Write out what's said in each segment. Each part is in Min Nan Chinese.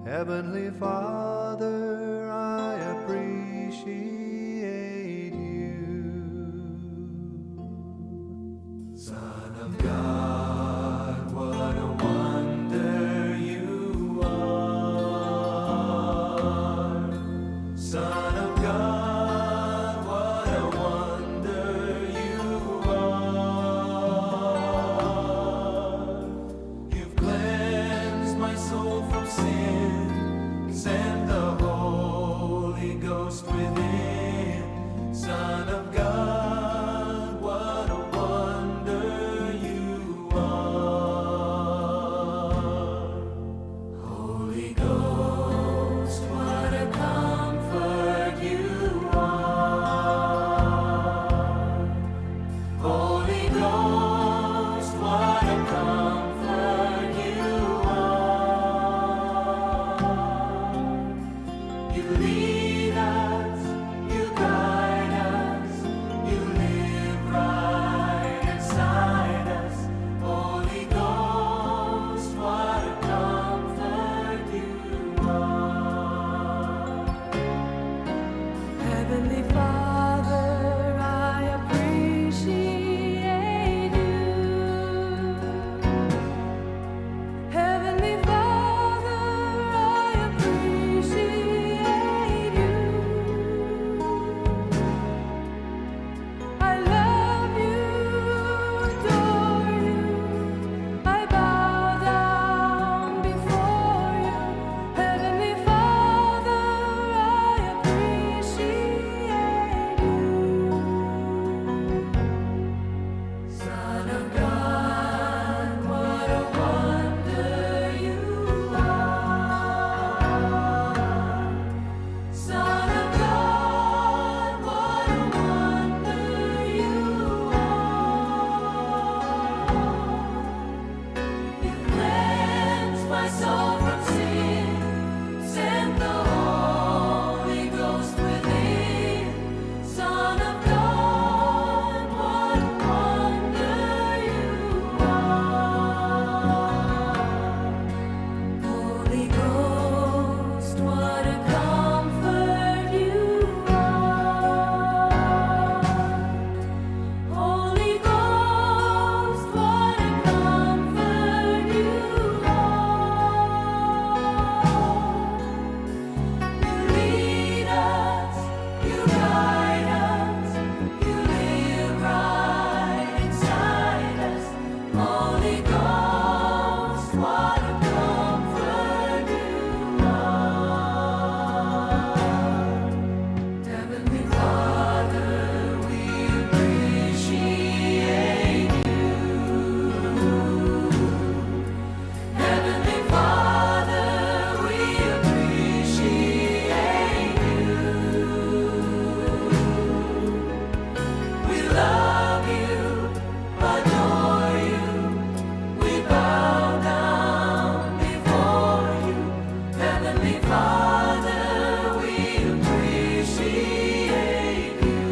Heavenly Father, I appreciate you. Son of God, what a wonder you are. Son of God, what a wonder you are. You've cleansed my soul from sin, sent the Holy Ghost within. Son of God, what a wonder you are. Holy Ghost, what a comfort you are. Holy Ghost, what a comfort you are. You lead us, you guide us, you live right inside us. Holy Ghost, what a comfort you are. Heavenly Father, I appreciate you. Heavenly Father, I appreciate you. I love you, adore you. I bow down before you. Heavenly Father, I appreciate you. Son of God, what a wonder you are. Son of God, what a wonder you are. You cleansed my soul from sin, sent the Holy Ghost within. Son of God, what a wonder you are. Holy Ghost, what a comfort you are. Holy Ghost, what a comfort you are. You lead us, you guide us, you live right inside us. Holy Ghost, what a comfort you are. Heavenly Father, we appreciate you. Heavenly Father, we appreciate you. We love you, adore you. We bow down before you. Heavenly Father, we appreciate you.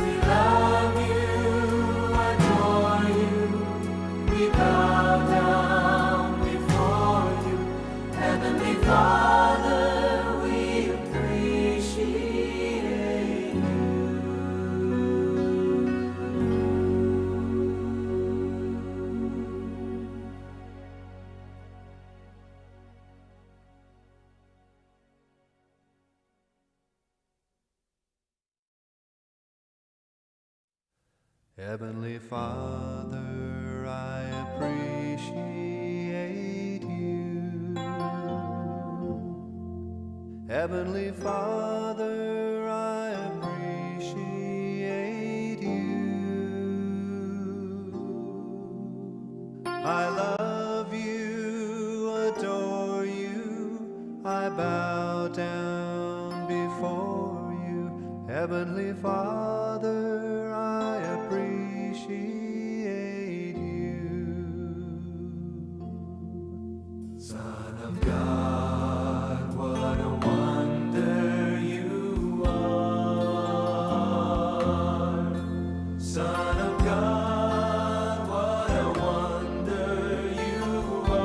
We love you, adore you. We bow down before you. Heavenly Father, we appreciate you. Heavenly Father, I appreciate you. Heavenly Father, I appreciate you. I love you, adore you, I bow down before you. Heavenly Father, I appreciate you. Son of God, what a wonder you are. Son of God, what a wonder you are.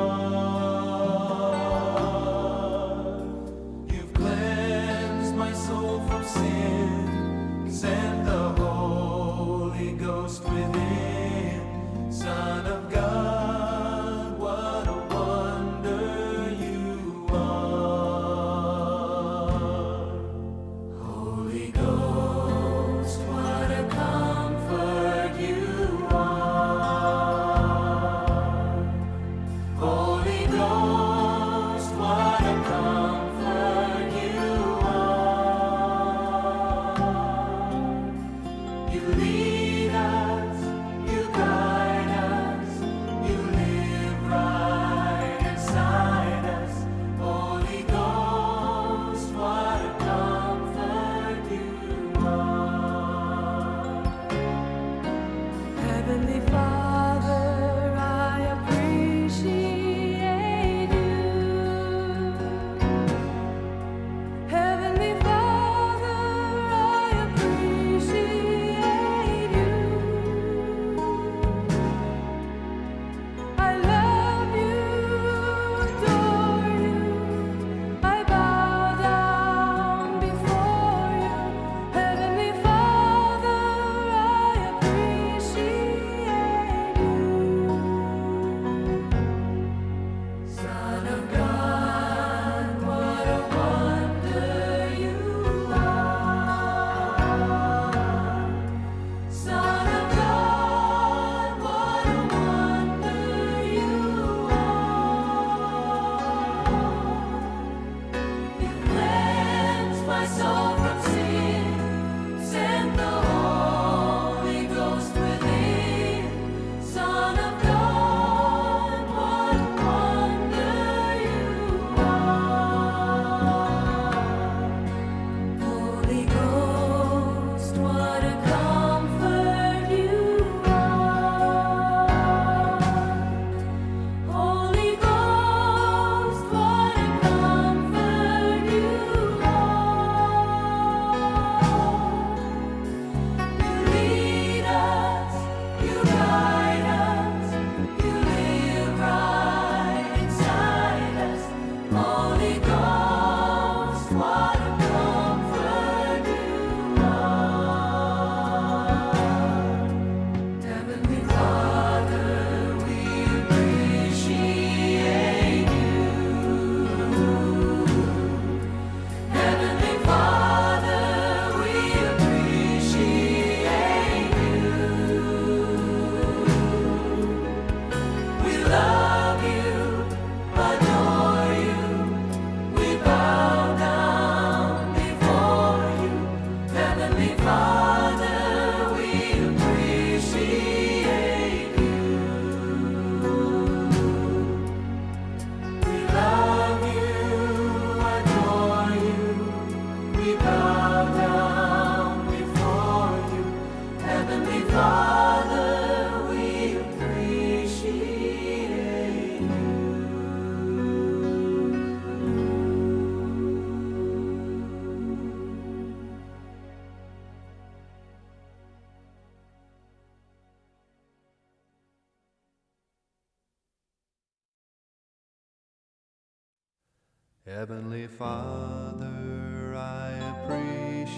Heavenly Father, I appreciate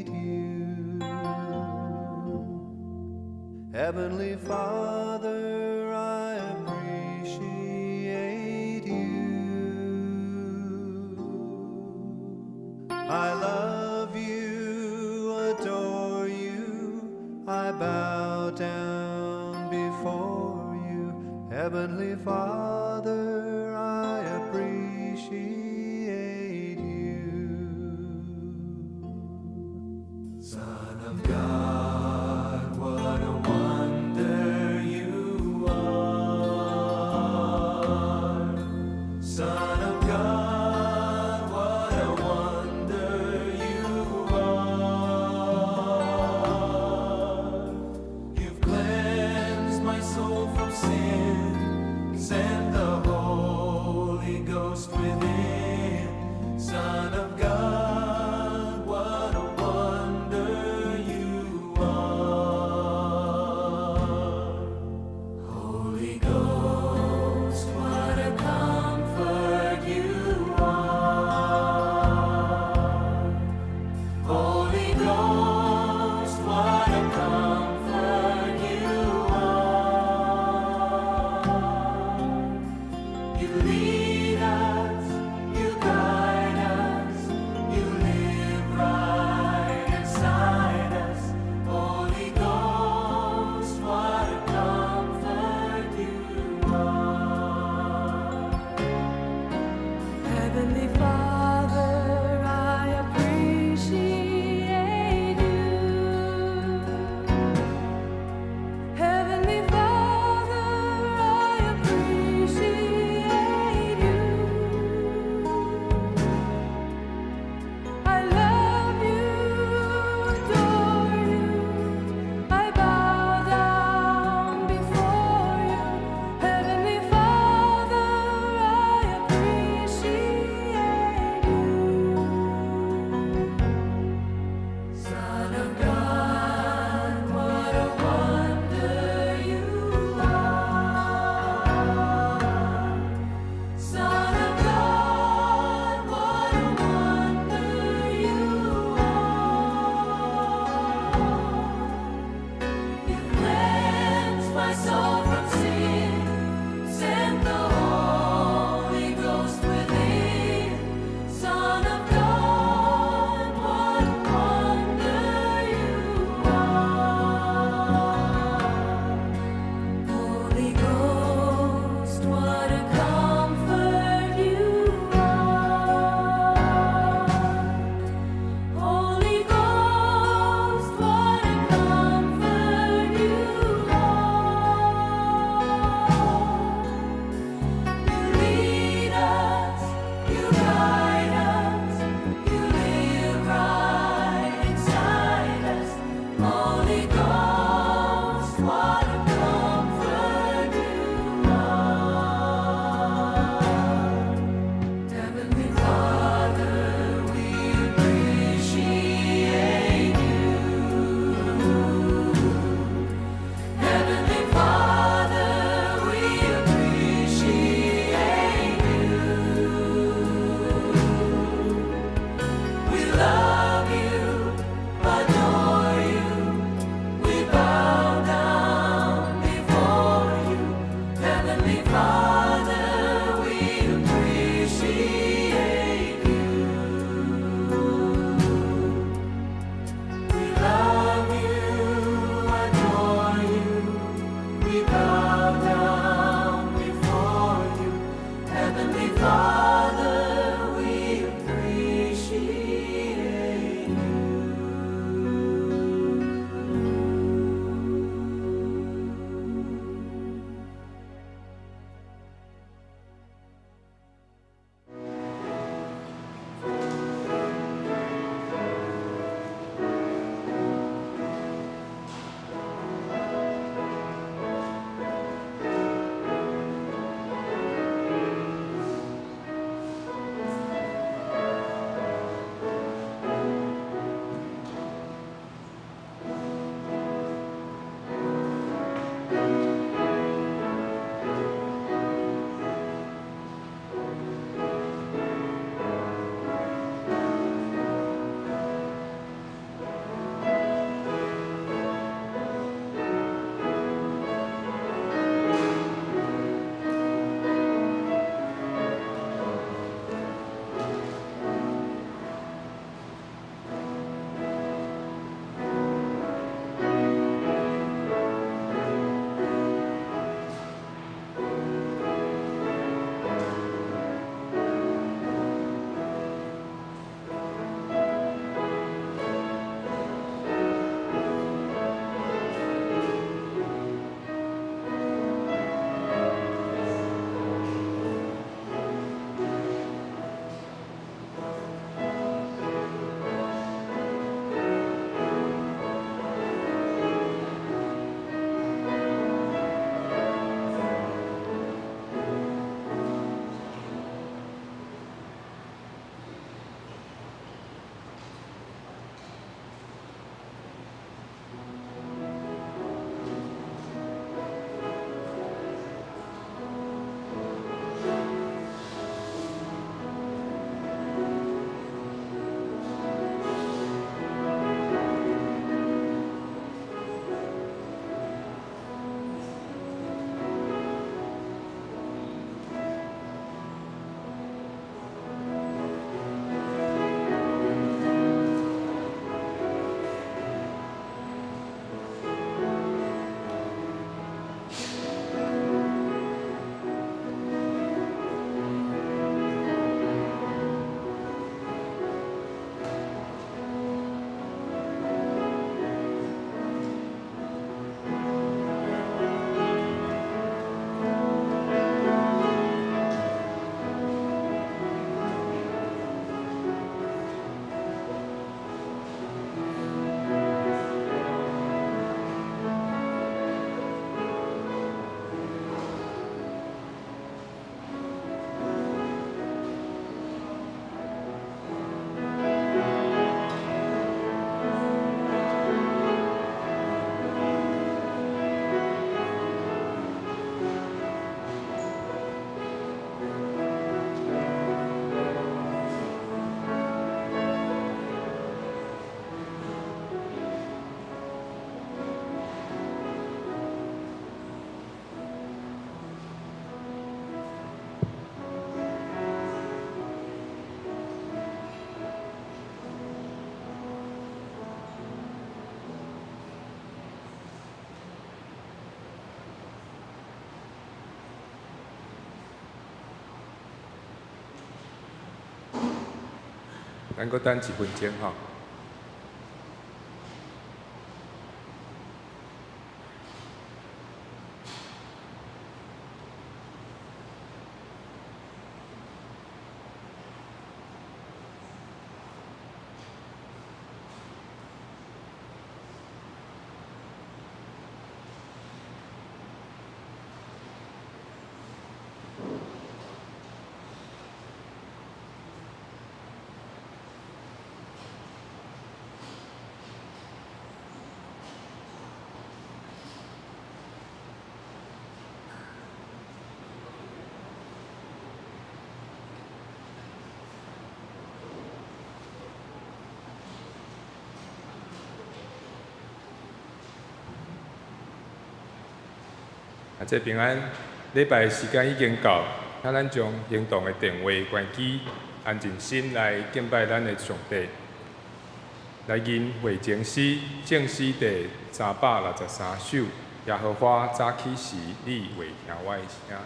you. Heavenly Father, I appreciate you. I love you, adore you, I bow down before you. Heavenly Father, I appreciate you. Son of God, what a wonder you are. Son of God, what a wonder you are. You've cleansed my soul from sin, sent the Holy Ghost within. Son of God, what a wonder you are. Holy Ghost, what a comfort you are. Holy Ghost, what a comfort you are. You lead us, you guide us, 咱閣等一分鐘吼。啊，這平安，禮拜的時間已經到，請咱將行動的電話關機，安靜心來敬拜咱的上帝。來吟會前詩，正詩第363首，耶和華早起時，你會聽我的聲。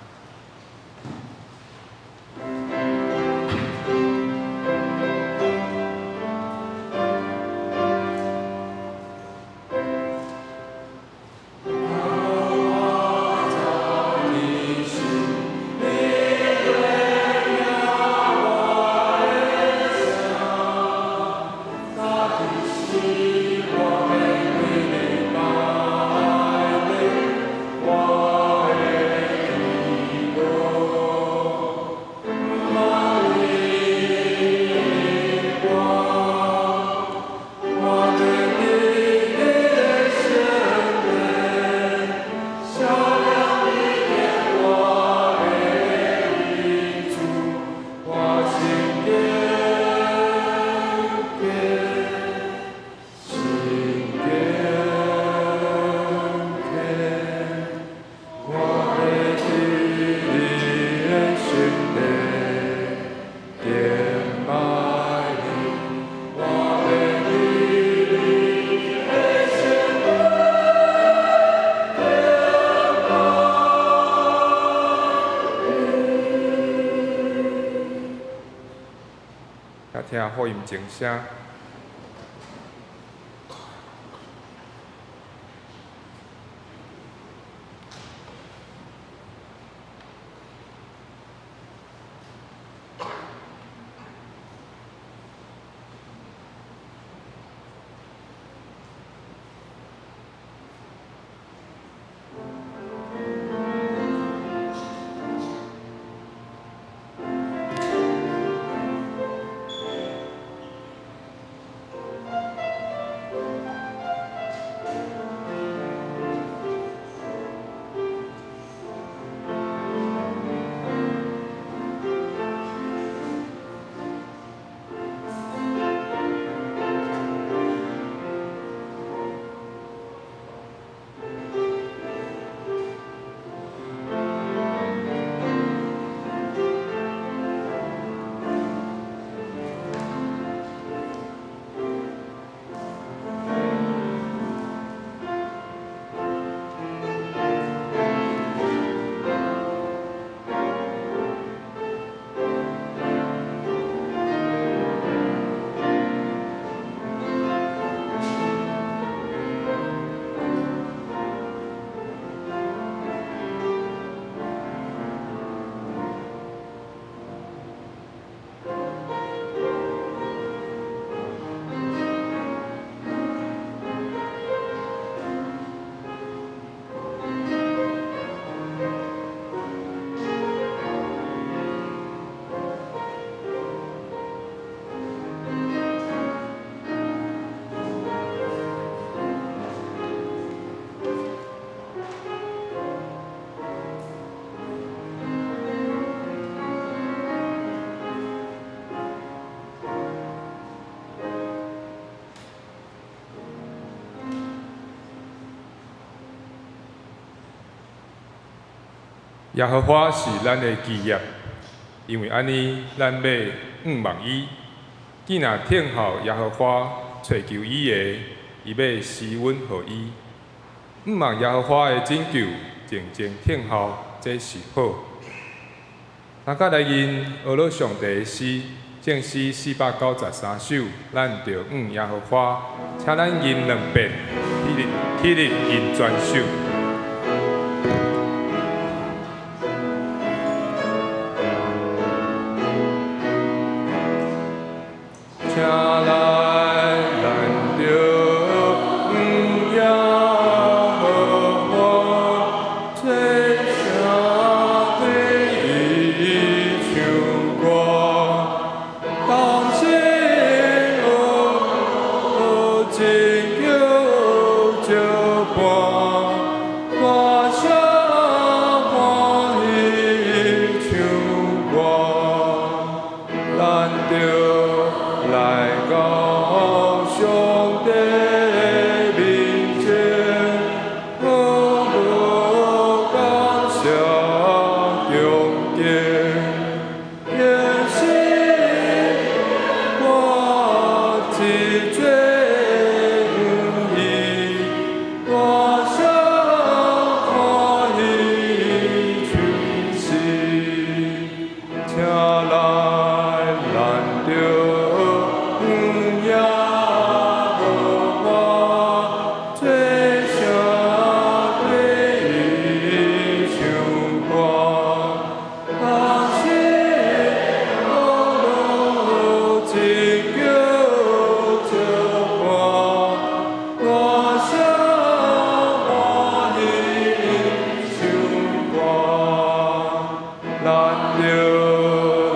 聽福音鐘聲。耶和華是咱的基業，因為按呢，咱欲仰望伊。囝若聽候耶和華，揣求伊的，伊欲施恩予伊。仰望耶和華的拯救，靜靜聽候，這是好。大家來吟呵咾上帝的詩，聖詩493首，咱著向耶和華，請咱吟兩遍，起立起立吟全首。請來，咱著向耶和華，齊聲對伊唱歌，同聲學真叫相伴，大聲歡喜唱歌，咱著來到上帝面前，好好感謝恭敬，願是我一做伊，大聲歡喜唱詩，請來咱著向耶和華，齊聲對伊唱歌，同聲學真叫相伴，大聲歡喜唱歌，咱著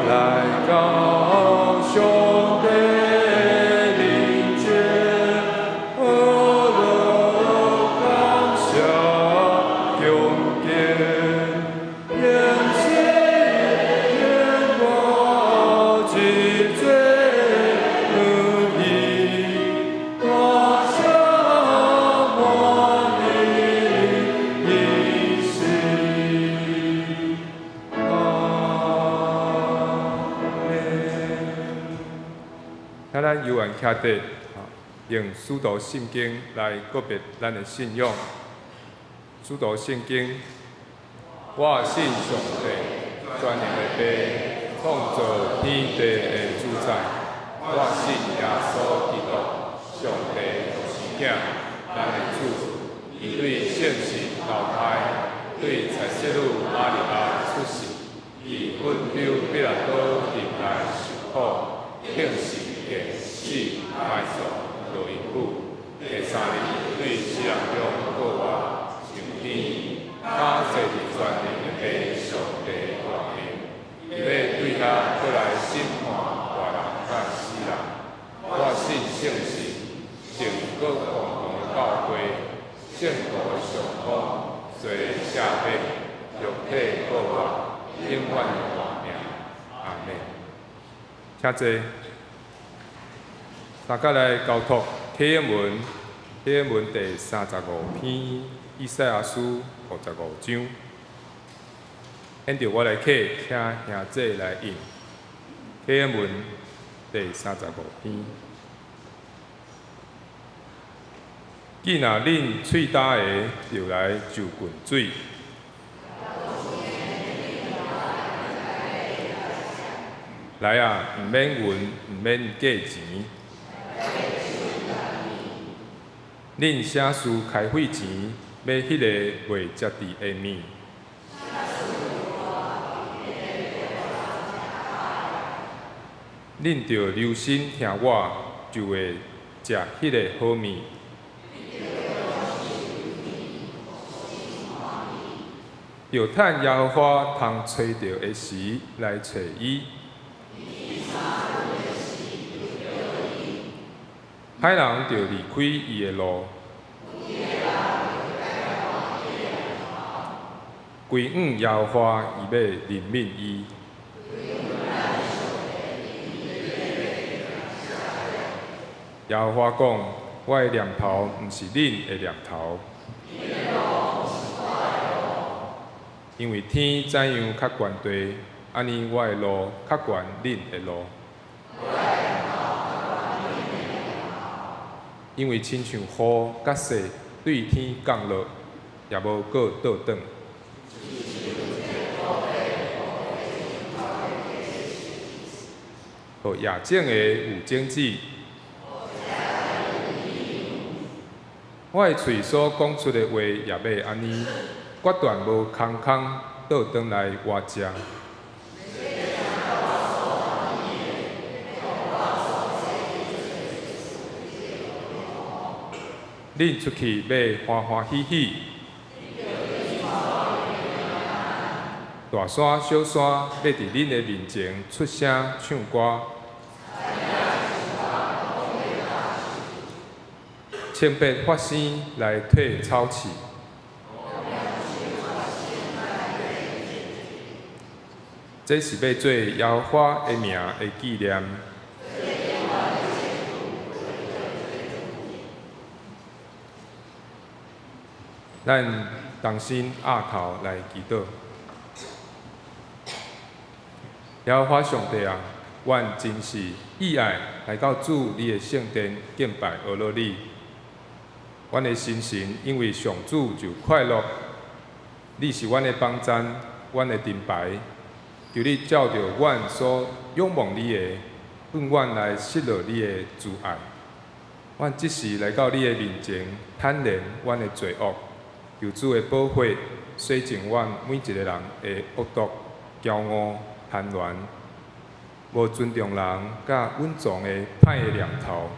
來到上帝面前，好樂感謝恭敬，願是願我一做伊，大聲歡喜詩。阿們。請咱猶原徛佇，用使徒信經來告別咱的信仰。使徒信經，我信上帝，全能的父，創造天地的主宰。我信耶穌基督，上帝獨生囝，咱的主。伊對聖神投胎，對財色女瑪利亞出世，伊本丟彼拉多入來受苦，釘十架死埋葬落陰府，第三日對死人中復活，升天，駕坐佇全能的父上帝大面，伊欲對遐閣來審判活人佮死人。我信聖神，聖各共同的教會，聖徒的相通，罪赦免，肉體復活，永遠的活命。阿們。請坐。大家來交託啟應文，啟應文第35篇，以賽亞書55章。現在我來啟，請兄姊來應。啟應文第35篇。既若恁喙焦的，就來就近水。來啊，毋免銀，毋免價錢。恁啥事開費錢買彼个袂食佇的麵？恁著留心聽我，就會食彼个好麵。著趁耶和華通揣著的時來揣伊。歹人著離開伊的路，歸向耶和華，伊欲憐憫伊。耶和華講：我的念頭毋是恁的念頭，因為天怎樣較懸地，按呢我的路較懸恁的路。因為親像雨佮雪對天降落，也無閣倒轉。予野種的有種子。我的喙所講出的話也欲按呢，決斷無空空倒轉來我遮。恁出去欲歡歡喜喜，大山小山欲佇恁的面前出聲唱歌。清白發聲來退草刺，這是欲做耶和華的名的紀念。咱同心徛頭來祈禱。耶和華上帝啊，阮真是意愛來到主你的聖殿敬拜阿樂你。阮的心神因為上主就快樂，你是阮的幫贊，阮的盾牌，求你照著阮所仰望你的，向阮來失落你的慈愛。阮這時來到你的面前，坦然阮的罪惡，求主的寶血洗淨阮每一個人的惡毒、驕傲、貪婪、無尊重人、佮隱藏的歹的念頭。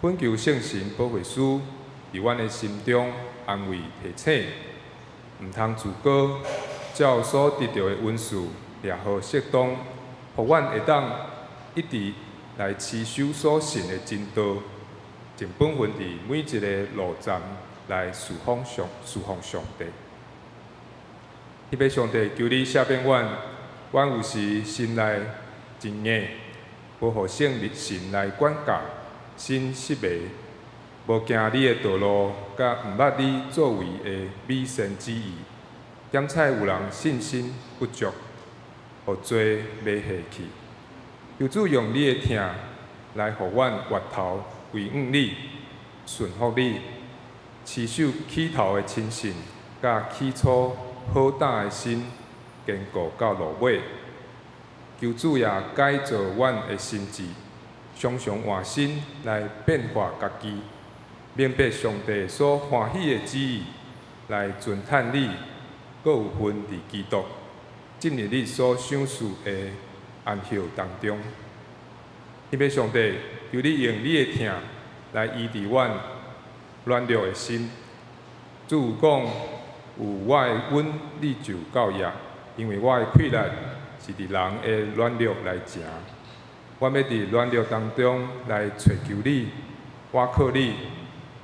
懇求聖神保惠師佇阮的心中安慰提醒，毋通自高，照所得著的恩賜掠好適當，予阮會當一直來持守所信的真道，盡本分佇每一个路站來侍奉上侍奉上帝。彼欲上帝求你赦免阮，阮有時心內真硬，無予聖神來管教，心失迷，無行你的道路，佮毋捌你作為的美善旨意，檢採有人信心不足，予罪迷下去。求主用你的疼來予阮回頭歸向你，順服你，持守起頭的親信，佮起初好膽的心，堅固到落尾。求主也改造阮的心志，常常換新來變化家己，明白上帝所歡喜的旨意，來尊嘆你，閣有份佇基督，進入你所賞賜的安息當中。彼欲上帝，求你用你的疼來醫治阮軟弱的心。主有講，有我的恩，你就夠額，因為我的氣力是佇人的軟弱來成。我欲佇軟弱當中來揣求你，倚靠你，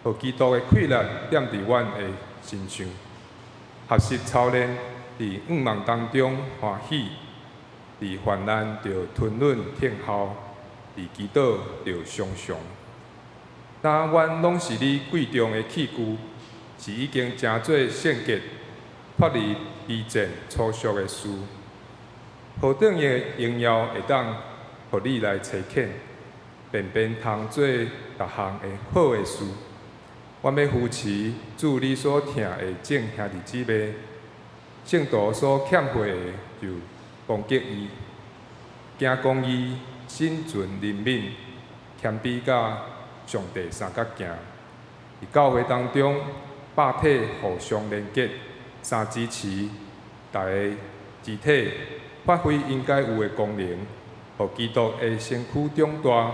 予基督的氣力踮佇阮的身上。學習操練，佇向望當中歡喜，佇患難著吞忍聽候，佇祈禱著常常。當阮攏是你貴重的器具，是已經成做聖潔、脫離卑賤粗俗的事，何等的榮耀會當予你來差遣，便便通做逐項的好的事。阮欲扶持主你所疼的眾兄弟姊妹，聖徒所欠血的就攻擊伊，行公義、心存憐憫、謙卑佮上帝相佮行。佇教會當中，百體互相連結，相支持，逐个肢體發揮應該有的功能，予基督的身軀長大，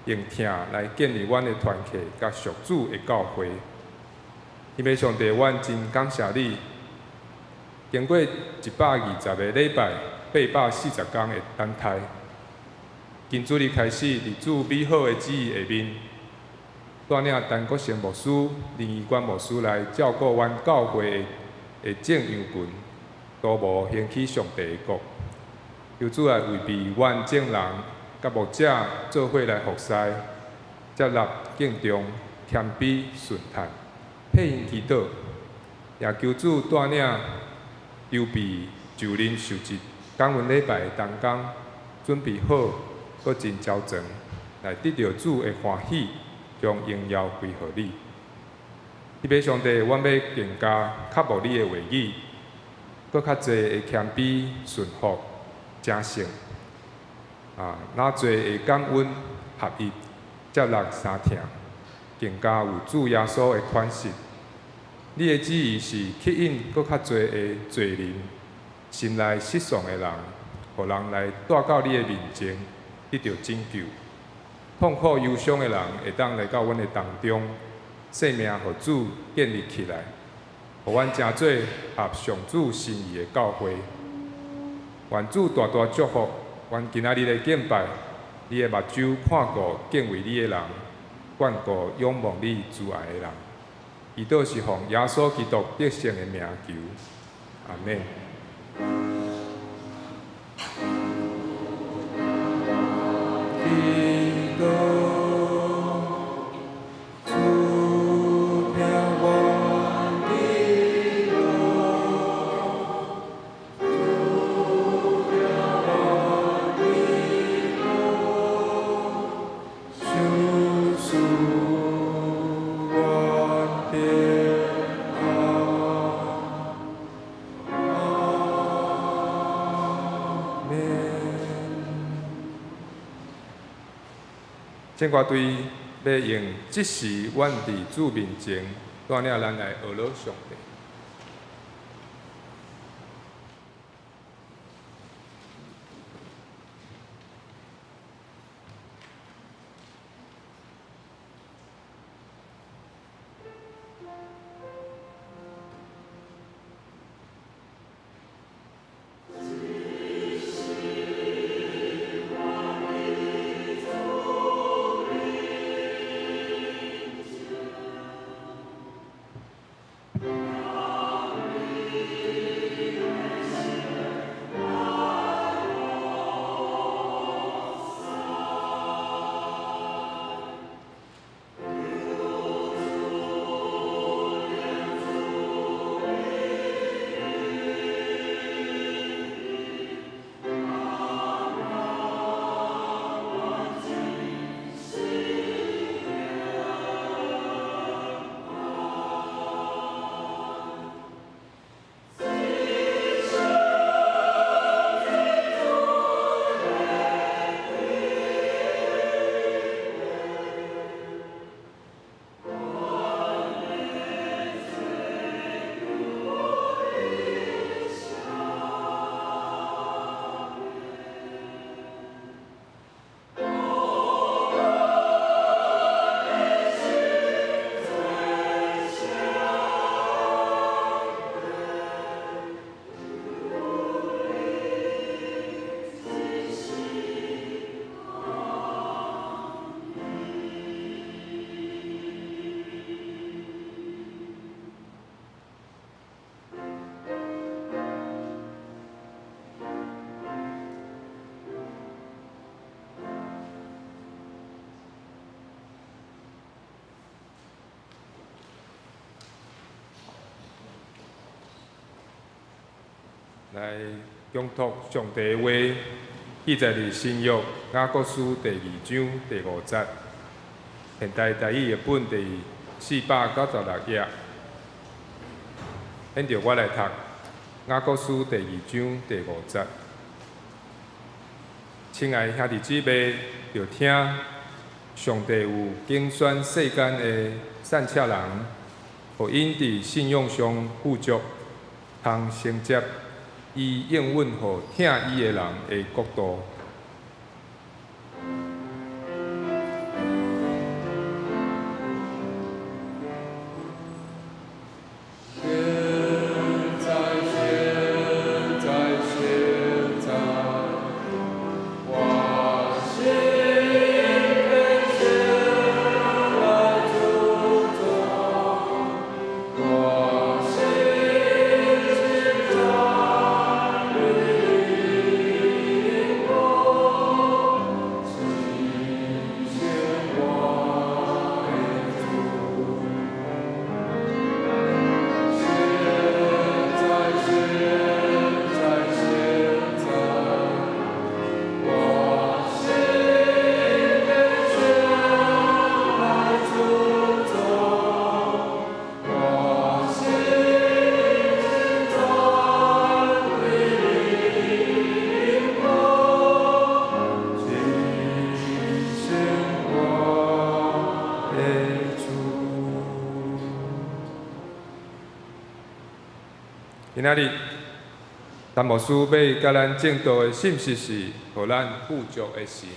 用疼來建立阮的團契佮屬主的教會。彼欲上帝，阮真感謝你。經過120個禮拜、840工的等待，從主日開始，佇主美好的旨意下面，帶領陳國成牧師、林怡冠牧師來照顧阮教會的眾羊群，徒步興起上帝的國。求主來預備阮眾人佮牧者做伙來服侍，接納敬重、謙卑、順嘆，替𪜶祈禱。也求主帶領籌備就任受職感恩禮拜的同工，準備好，閣真周全，來得著主的歡喜，將榮耀歸予你。彼欲上帝，阮欲更加渴慕你的話語，閣較濟的謙卑、順服、成聖。啊，哪濟會感恩合一，接納相疼，更加有主耶穌的款式。你的旨意是吸引閣較濟的罪人，心內失喪的人，予人來帶到你的面前，得著拯救。痛苦憂傷的人會當來到阮的當中，生命予主建立起來，予阮成做合上主心意的教會。願主大大祝福阮今仔日的敬拜，你的目睭看顧敬畏你的人，眷顧仰望你慈愛的人。祈禱是奉耶穌基督得勝的名求，阿們。基督，主聽阮的路，主聽阮的路，賞賜阮平安。阿們。圣歌队欲用這時阮佇主面前，帶領咱來學樂上帝。來仰託上帝的話，記載佇新約雅各書第二章第五節，現代台語譯本第496頁。現在我來讀雅各書第二章第五節。親愛兄弟姊妹，著聽上帝有揀選世間的散赤人，予𪜶佇信仰上富足，通承接伊應允予疼伊的人的國度。現在，現在，現在，我心被獻來主中，我心情在你國。今仔日，陳牧師欲佮咱證道的信息是，予咱富足的神。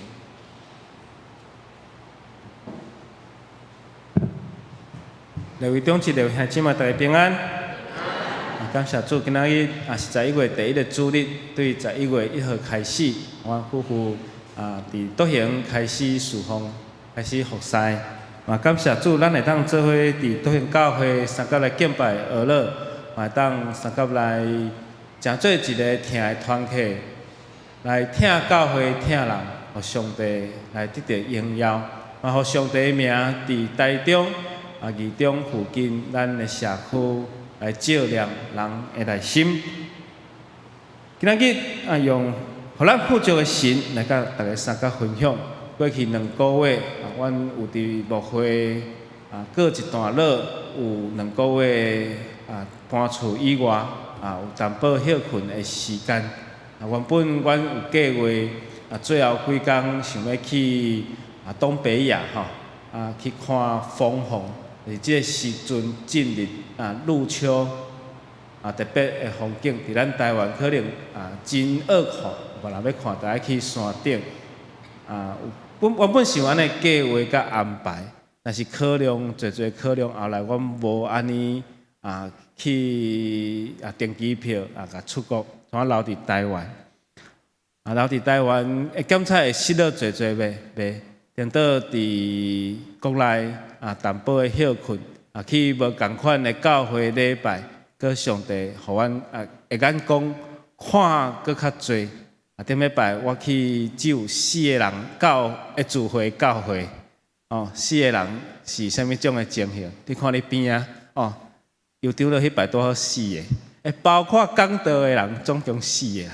列位長執、列位兄姊妹，大家平安。啊，感謝主，今仔日啊是11月第一个主日，對11月1號開始，阮夫婦啊佇德行開始事奉，開始服侍。嘛感謝主，咱會當做伙佇德行教會相佮來敬拜阿樂，嘛會當相佮來成做一个疼的團體，來疼教會、疼人，予上帝來得著榮耀，嘛予上帝的名佇台中、啊義中附近咱的社區來照亮人的內心。今仔日啊，用予咱富足的神來佮大家相佮分享。過去2個月啊，阮有佇牧會啊過一段落，有兩個月啊搬厝以外啊，有淡薄歇睏的時間。啊，原本阮有計劃啊，最後幾工想欲去啊東北亞吼啊去看楓葉，是這个時陣進入啊入秋啊特別的風景，佇咱台灣可能啊真惡看，無人欲看，著愛去山頂啊。有本原本是有按呢計劃佮安排，但是考量濟濟考量，後來阮無按呢啊去啊訂機票啊，共出國，怎留佇台灣。啊，留佇台灣會感覺會失落濟濟袂？袂，顛倒佇國內啊淡薄的歇睏啊，去無仝款的教會禮拜，閣上帝予阮啊的眼光看閣較濟。啊，頂禮拜我去只有四个人教的聚會教會，哦，四个人是啥物種的情形？你看你邊仔，哦，有長老彼擺拄好四个，欸，包括講道的人總共四个人，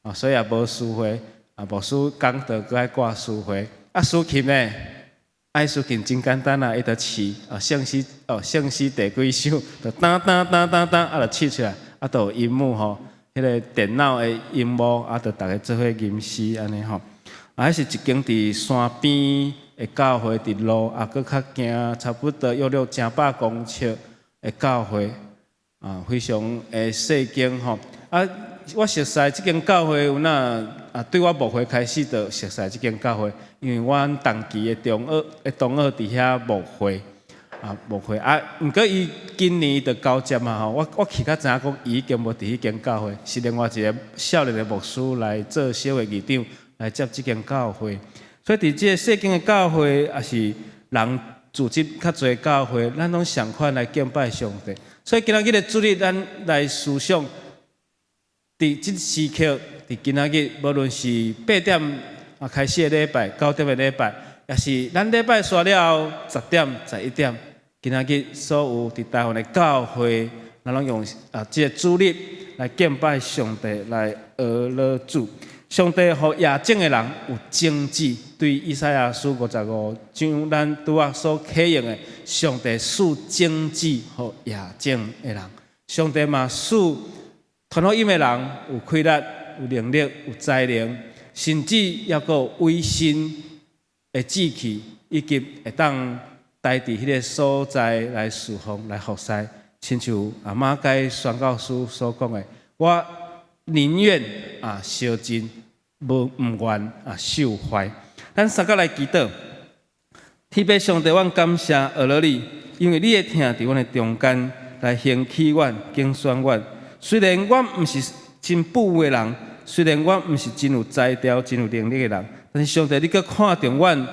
哦，所以也無司會，啊，牧師講道閣愛掛司會，啊，司琴呢？愛司琴真簡單啊，伊就試，哦，聖詩，哦，聖詩第幾首，就當當當當當，啊，就試出來，啊，就有螢幕吼。彼个電腦的螢幕啊，就逐家做伙吟詩按呢吼。啊，彼是一間佇山邊的教會，佇路啊，閣較行差不多約略成百公尺的教會，啊，非常的細間吼。啊，我熟似這間教會有哪啊，對我牧會開始就熟似這間教會，因為阮同期的中學的同學佇遐牧會。啊，牧會啊，毋過伊今年就交接嘛吼，我去較知影講，伊已經無佇彼間教會，是另外一个少年的牧師來做小的議長來接這間教會。所以佇這个細間的教會，也是人組織較濟教會，咱攏相款來敬拜上帝。所以今仔日的主日，咱來思想，佇這時刻，佇今仔日，無論是8點啊開始的禮拜，9點的禮拜，抑是咱禮拜煞了後10點、11點。今仔日所有佇台灣的教會，咱攏用啊這个主日來敬拜上帝，來阿樂主。上帝予夜種的人有種子，對以賽亞書55章，咱拄仔所啟用的，上帝賜種子予夜種的人。上帝嘛賜傳福音的人有氣力、有能力、有才能，甚至猶閣有委身的志氣，以及會當待佇彼个所在來事奉、來服侍，親像啊馬偕宣教師所講的，我寧願啊燒盡，無毋願啊受壞。咱相佮來祈禱，天父上帝，阮感謝阿樂你，因為你的疼佇阮的中間來興起阮、揀選阮。雖然阮毋是真富的人，雖然阮毋是真有才調、真有能力的人，但是上帝，你閣看重阮，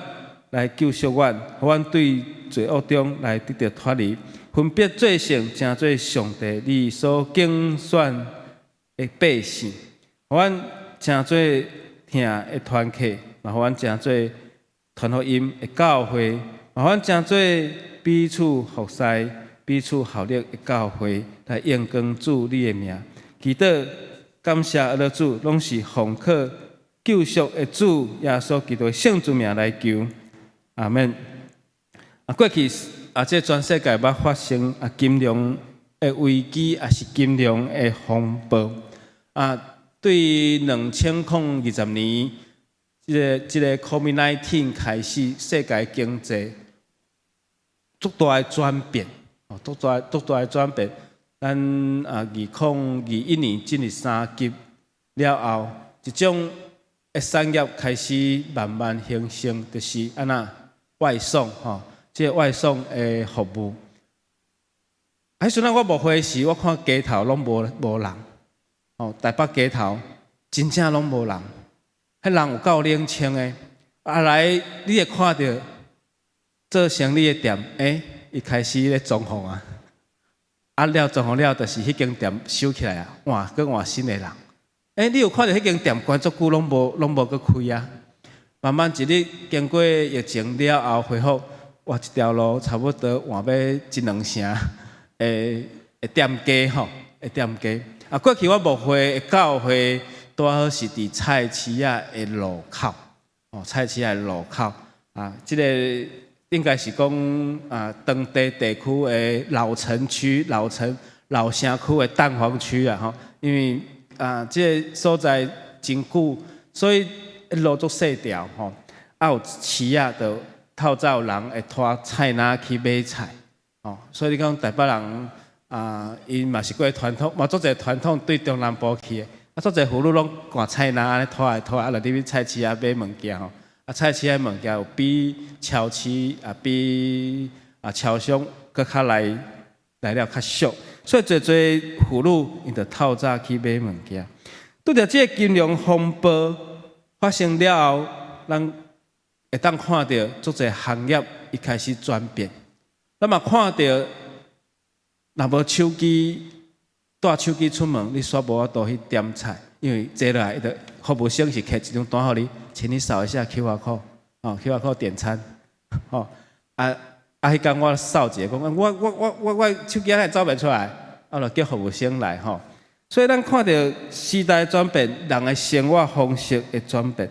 來救贖阮，予阮對罪惡中來得著脫離，分別做聖，成做上帝你所揀選的百姓，予阮成做疼的團契，嘛予阮成做傳福音的教會，嘛予阮成做彼此服侍、彼此效力的教會，來榮光主你的名。祈禱感謝阿樂主，攏是奉靠救贖的主耶穌基督的聖主名來求。阿們。啊，過去啊，這全世界捌發生啊金融的危機，抑是金融的風暴。啊，對2020年，這个 COVID-19 開始，世界經濟足大的轉變，哦，足大足大的轉變。咱啊，2021年進入三級了後，一種的產業開始慢慢興盛，就是按怎外送吼，這个外送的服務。彼時陣我牧會時，我看街頭攏無人，吼，台北街頭真正攏無人，彼人有夠冷清的。啊來，你會看著做生意的店，伊開始咧裝潢啊，啊了裝潢了，就是彼間店收起來啊，換閣換新的人。你有看著彼間店關足久攏無閣開啊？慢慢一日經過疫情了後恢復，哇！一條路差不多換欲一兩成的店家吼，的店家。啊，過去我牧會的教會拄好是佇菜市仔的路口，哦，菜市仔的路口啊，這个應該是講啊，當地地區的老城區、老城區的蛋黃區啊，吼，因為啊，這个所在真久，所以路足細條吼，啊有市仔就透早有人會拖菜籃去買菜，吼，所以你講台北人啊，𪜶嘛是過傳統，嘛足濟傳統對中南部去的，啊足濟婦女攏掛菜籃按呢拖來拖，啊就入去菜市仔買物件吼，啊菜市仔物件有比超市啊比啊超商閣較來來了較俗，所以濟濟婦女𪜶就透早去買物件。拄著這个金融風暴發生了後，咱會當看著足濟行業伊開始轉變。咱嘛看著，若無手機帶手機出門，你煞無法度去點菜，因為坐落來，伊就服務生是摕一張單予你，請你掃一下 QR code，哦，QR code 點餐，吼，啊啊！彼工我掃一下，講我手機還走袂出來，啊，就叫服務生來吼。所以咱看著時代轉變，人的生活方式會轉變。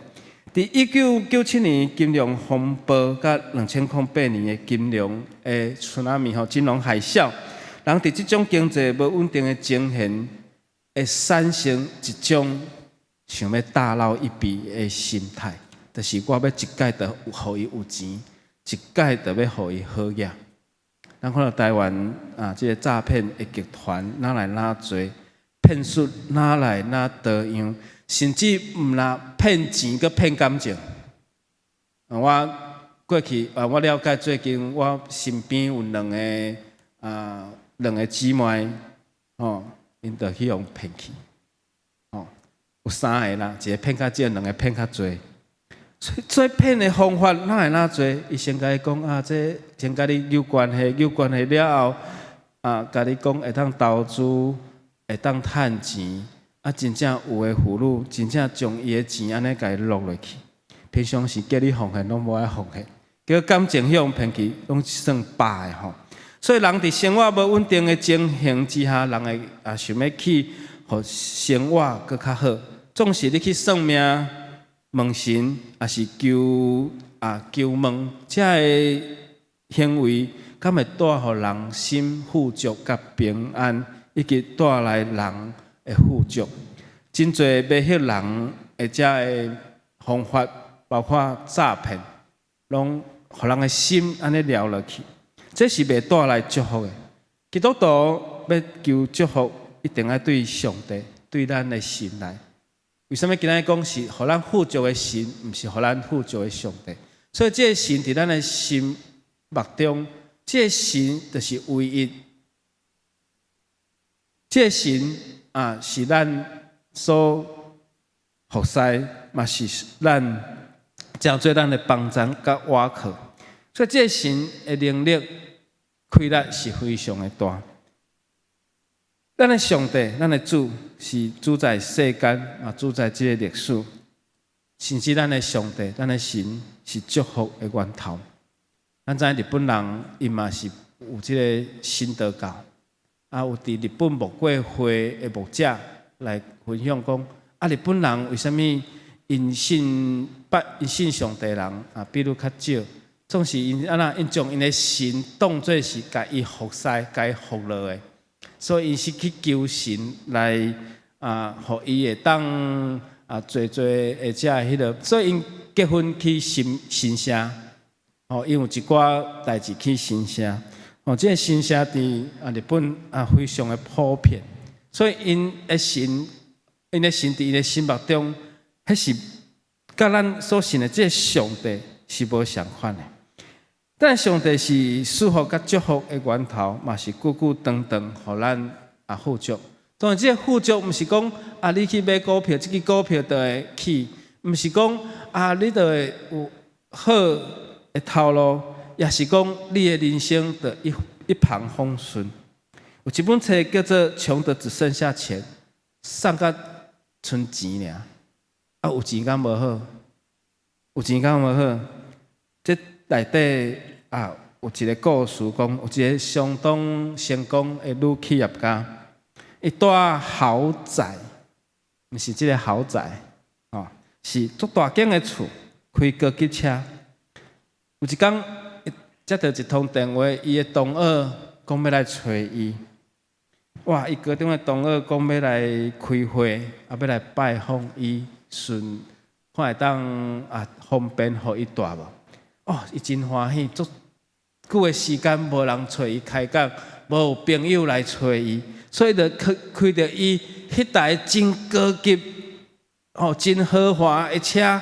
佇1997年金融風暴佮2008年的金融的 tsunami 吼，金融海嘯，人佇這種經濟無穩定的情形，會產生一種想欲大撈一筆的心態，就是我欲一擺就予伊有錢，一擺就欲予伊好額。咱看著台灣啊，這个詐騙的集團哪來哪濟，騙術哪來哪多樣，甚至毋若騙錢，閣騙感情。我過去啊，我了解最近我身邊有兩個姊妹，吼，𪜶就去予騙去，吼，有三個啦，一个騙較少，兩个騙較濟。所以騙的方法哪來哪濟？伊先共你講啊，這先共你有關係，有關係了後，啊，共你講會當投資，會當趁錢，啊，真正有的婦女真正將伊的錢按呢共伊落落去。平常時叫你奉獻，攏無愛奉獻，結果感情予人騙去，攏算百的吼。所以人佇生活無穩定的情形之下，人會啊想欲去予生活閣較好。總是你去算命、問神，抑是求問，這个行為，敢會帶予人心富足佮平安，以及帶來人的富足。真濟迷惑人的這个方法，包括詐騙，攏予人的心按呢撩落去，這是袂帶來祝福的。基督徒欲求祝福，一定愛對上帝、對咱的神來。為啥物今仔日講是予咱富足的神，毋是予咱富足的上帝？所以這个神佇咱的心目中，這个神就是唯一。這个神啊，是咱所服侍，嘛是咱成做咱的幫贊佮倚靠。所以這个神的能力、氣力是非常的大。咱的上帝，咱的主是主宰世間，啊，主宰這个歷史。甚至咱的上帝，咱的神是祝福的源頭。咱知影日本人𪜶嘛是有這个神道教，啊，有佇日本牧過會的牧者來分享講，啊，日本人為啥物𪜶信拜𪜶信上帝人啊，比率較少，總是𪜶按怎，𪜶將𪜶的神當做是共伊服侍、共伊服務的，所以𪜶是去求神來啊，予伊會當啊，濟濟的這彼个，所以𪜶結婚去神社，吼，𪜶有一寡代誌去神社。哦，這个神社佇日本非常的普遍，所以𪜶的神佇𪜶的心目中，彼是佮咱所信的這个上帝是無仝款的。但上帝是賜福佮祝福的源頭，嘛是久久長長予咱富足。當然，這个富足毋是講你去買股票，這支股票就會起，毋是講你就會有好的頭路，也是講你的人生就一帆風順。有一本冊叫做《窮得只剩下錢》，送甲賰錢爾。有錢敢無好？有錢敢無好？這內底有一个故事講，有一个相當成功的女企業家，伊蹛豪宅，毋是這个豪宅，哦，是足大間的厝，開高級車。有一工，伊接著一通電話，伊的同學講欲來揣伊。哇！伊高中的同學講欲來開會，欲來拜訪伊，順看會當方便予伊蹛無？哦，伊真歡喜，足久的時間無人揣伊開講，無有朋友來揣伊，所以就開開著伊彼台真高級、真豪華的車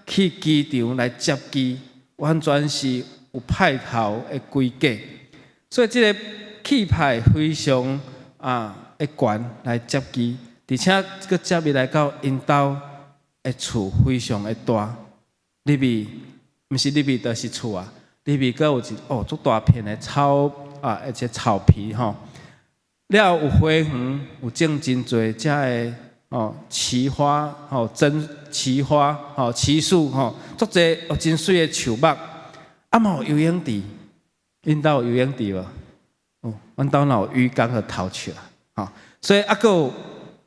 去機場來接機，完全是有派頭的規格。所以這个氣派非常的懸來接機，而且閣接伊來到𪜶兜的厝非常的大，入去毋是入去就是厝啊，入去閣有一足大片的草啊，一個草皮吼，了有花園，有種真濟遮的奇花吼，真奇花吼，奇樹吼，足濟真媠的樹木，嘛有游泳池，𪜶兜有游泳池無？哦，阮兜若有魚缸就偷笑吼，所以閣有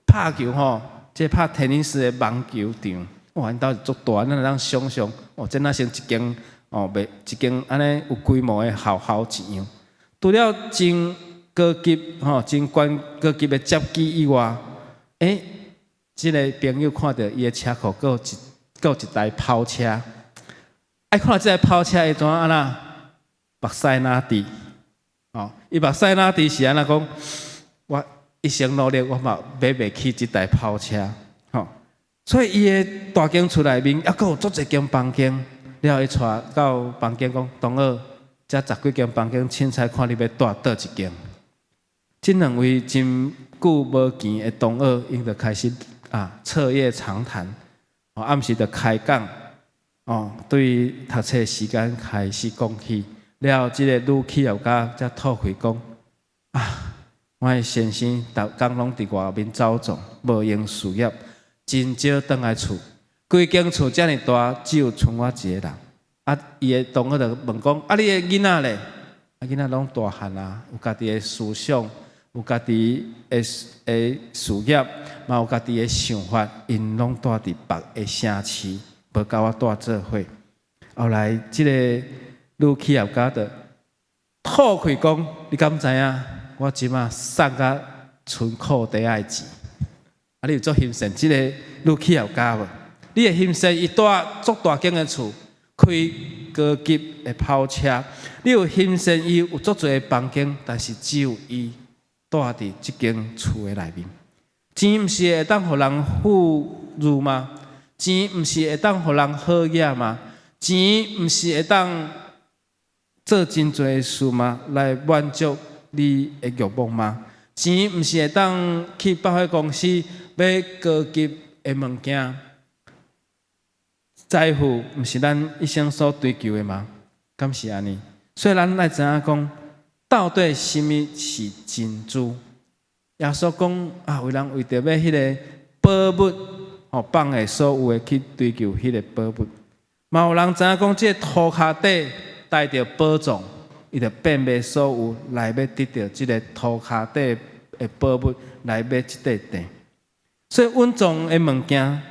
拍球吼，這拍 tennis 的網球場，哇，𪜶兜是足大，咱會當想像，哦，這若像一間袂一間按呢有規模的學校一樣。除了真高級吼，真懸高級的接機以外，這个朋友看著伊的車庫閣有一台跑車，看著這个跑車會怎按怎？目屎若滴，哦，伊目屎若滴是按怎講？我一生努力，我嘛買袂起這台跑車，吼。所以伊的大間厝內面，猶閣有足濟間房間，了後伊帶到房間講：同學，這十幾間房間，凊彩看你欲蹛佗一間。這兩位真久無見的同學，𪜶就開始徹夜長談，暗時就開講，對讀冊時間開始講起，了後這个女企業家才吐氣講：我的先生逐工攏佇外面走動，無閒事業，真少轉來厝。規間厝遮爾大，只有賰我一个人。伊的同學就問講：你的囡仔咧？囡仔攏大漢啊，有家己的思想，有家己的事業，嘛有家己的想法，𪜶攏蹛佇別的城市，無佮我蹛做伙。後來，這个女企業家就吐氣講：你敢知影？我這馬送甲賰褲底仔的錢。你有足欣羨這个女企業家無？你會欣羨伊蹛足大間的厝，開高級的跑車？你有欣羨伊有足濟的房間，但是只有伊蹛佇這間厝的內面。錢毋是會當予人富裕嗎？錢毋是會當予人好額嗎？錢毋是會當做真濟事嗎？來滿足你的欲望嗎？錢毋是會當去百貨公司買高級的物件？財富毋是咱一生所追求的嗎？敢是按呢？所以咱愛知影講，到底啥物是珍珠？耶穌講啊，有人為著欲彼个寶物，放下所有的去追求彼个寶物。嘛有人知影講，這个塗跤底帶著寶藏，伊就變賣所有來欲得著這个塗跤底的寶物來買這塊地。所以隱藏的物件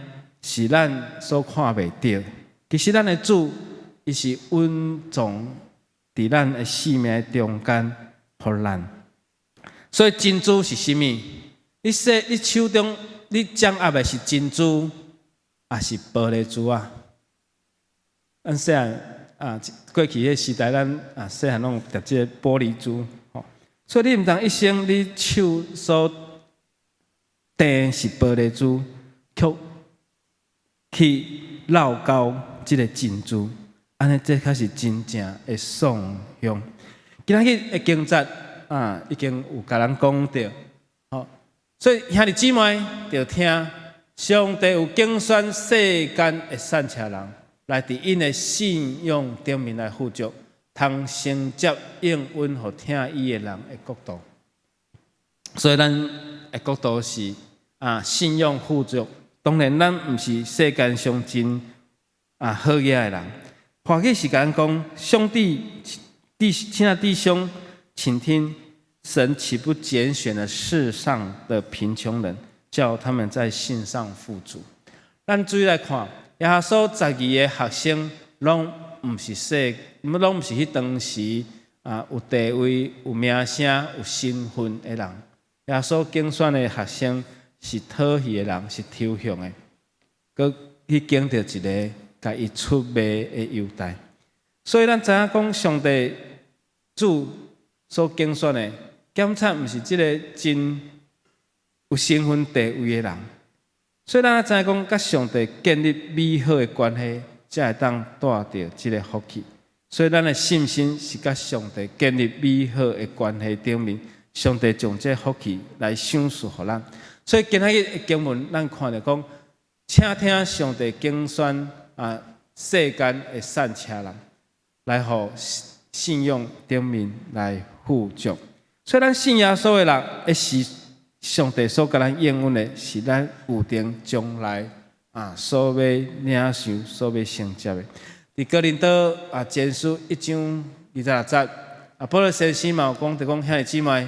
是咱所看袂著。其實咱的主，伊是隱藏佇咱的生命中間，予咱。所以珍珠是啥物？你手中你掌握的是珍珠，抑是玻璃珠啊？咱細漢啊，過去彼時代咱啊細漢攏有疊這個玻璃珠吼，所以你毋通一生你手所硩是玻璃珠，卻去落溝這个珍珠，按呢這才是真正的喪胸。今仔日的經節啊，已經有共咱講著，吼，所以兄弟姊妹著聽，上帝有揀選世間的散赤人，來佇𪜶的信仰頂面來富足，通承接應允予疼伊的人的國度。所以咱的國度是啊信仰富足。當然，咱毋是世間上真啊好額的人。或許是共咱講，上帝弟親愛弟兄，請聽，神豈不揀選了世上的貧窮人，叫他們在信上富足？咱注意來看，耶穌十二个學生，攏毋是世，攏毋是彼當時啊有地位、有名聲、有身份的人。耶穌揀選的學生是討戲的人，是抽象的，閣去揀著一个共伊出賣的猶大。所以咱知影講，上帝主所揀選的檢察，毋是這个真有身份地位的人。所以咱知影講，佮上帝建立美好的關係，才會當帶著這个福氣。所以咱的信心是佮上帝建立美好的關係頂面，上帝將這个福氣來賞賜予咱。所以今仔日的經文，咱看著講，請聽上帝揀選啊世間的散赤人，來予信仰頂面來富足。所以咱信耶穌的人，會是上帝所共咱應允的，是咱有定將來啊所欲領受、所欲承接的。佇哥林多啊前書一章二十六節，啊保羅先生嘛有講，就講兄弟姊妹，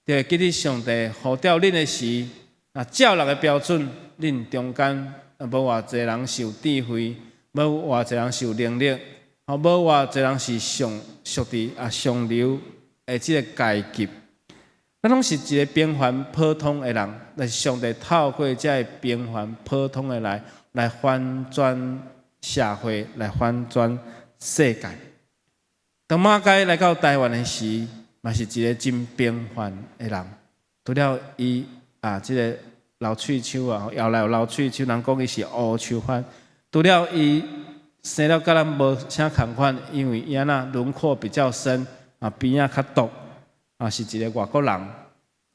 就會記得上帝呼召恁的時，啊照人的標準，恁中間啊無偌濟人是有智慧，無偌濟人是有能力，吼無偌濟人是上屬佇啊上流的這个階級。咱攏是一个平凡普通的人，但是上帝透過這个平凡普通的來來翻轉社會，來翻轉世界。當馬偕來到台灣的時，嘛是一个真平凡的人。除了伊啊，這个流喙鬚啊，後來有流喙鬚，人講伊是烏鬚番。除了伊生了佮咱無啥仝款，因為伊按怎輪廓比較深，啊鼻仔較獨。啊，是一个外國人，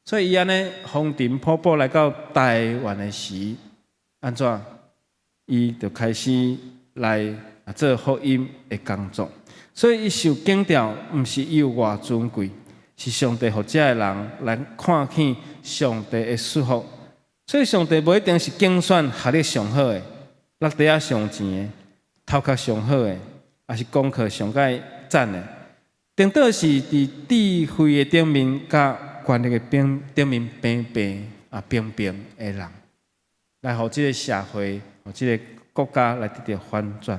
所以伊按呢風塵僕僕來到台灣的時，按怎？伊就開始來做福音的工作。所以伊受揀召，毋是伊有偌尊貴，是上帝予這个人來看見上帝的祝福。所以上帝無一定是揀選學歷上好的、落袋仔上錢的、頭殼上好的，抑是功課上蓋讚的。顛倒是佇智慧的頂面，佮權力的頂頂面平平啊平平的人，來予這个社會、予這个國家來得著翻轉。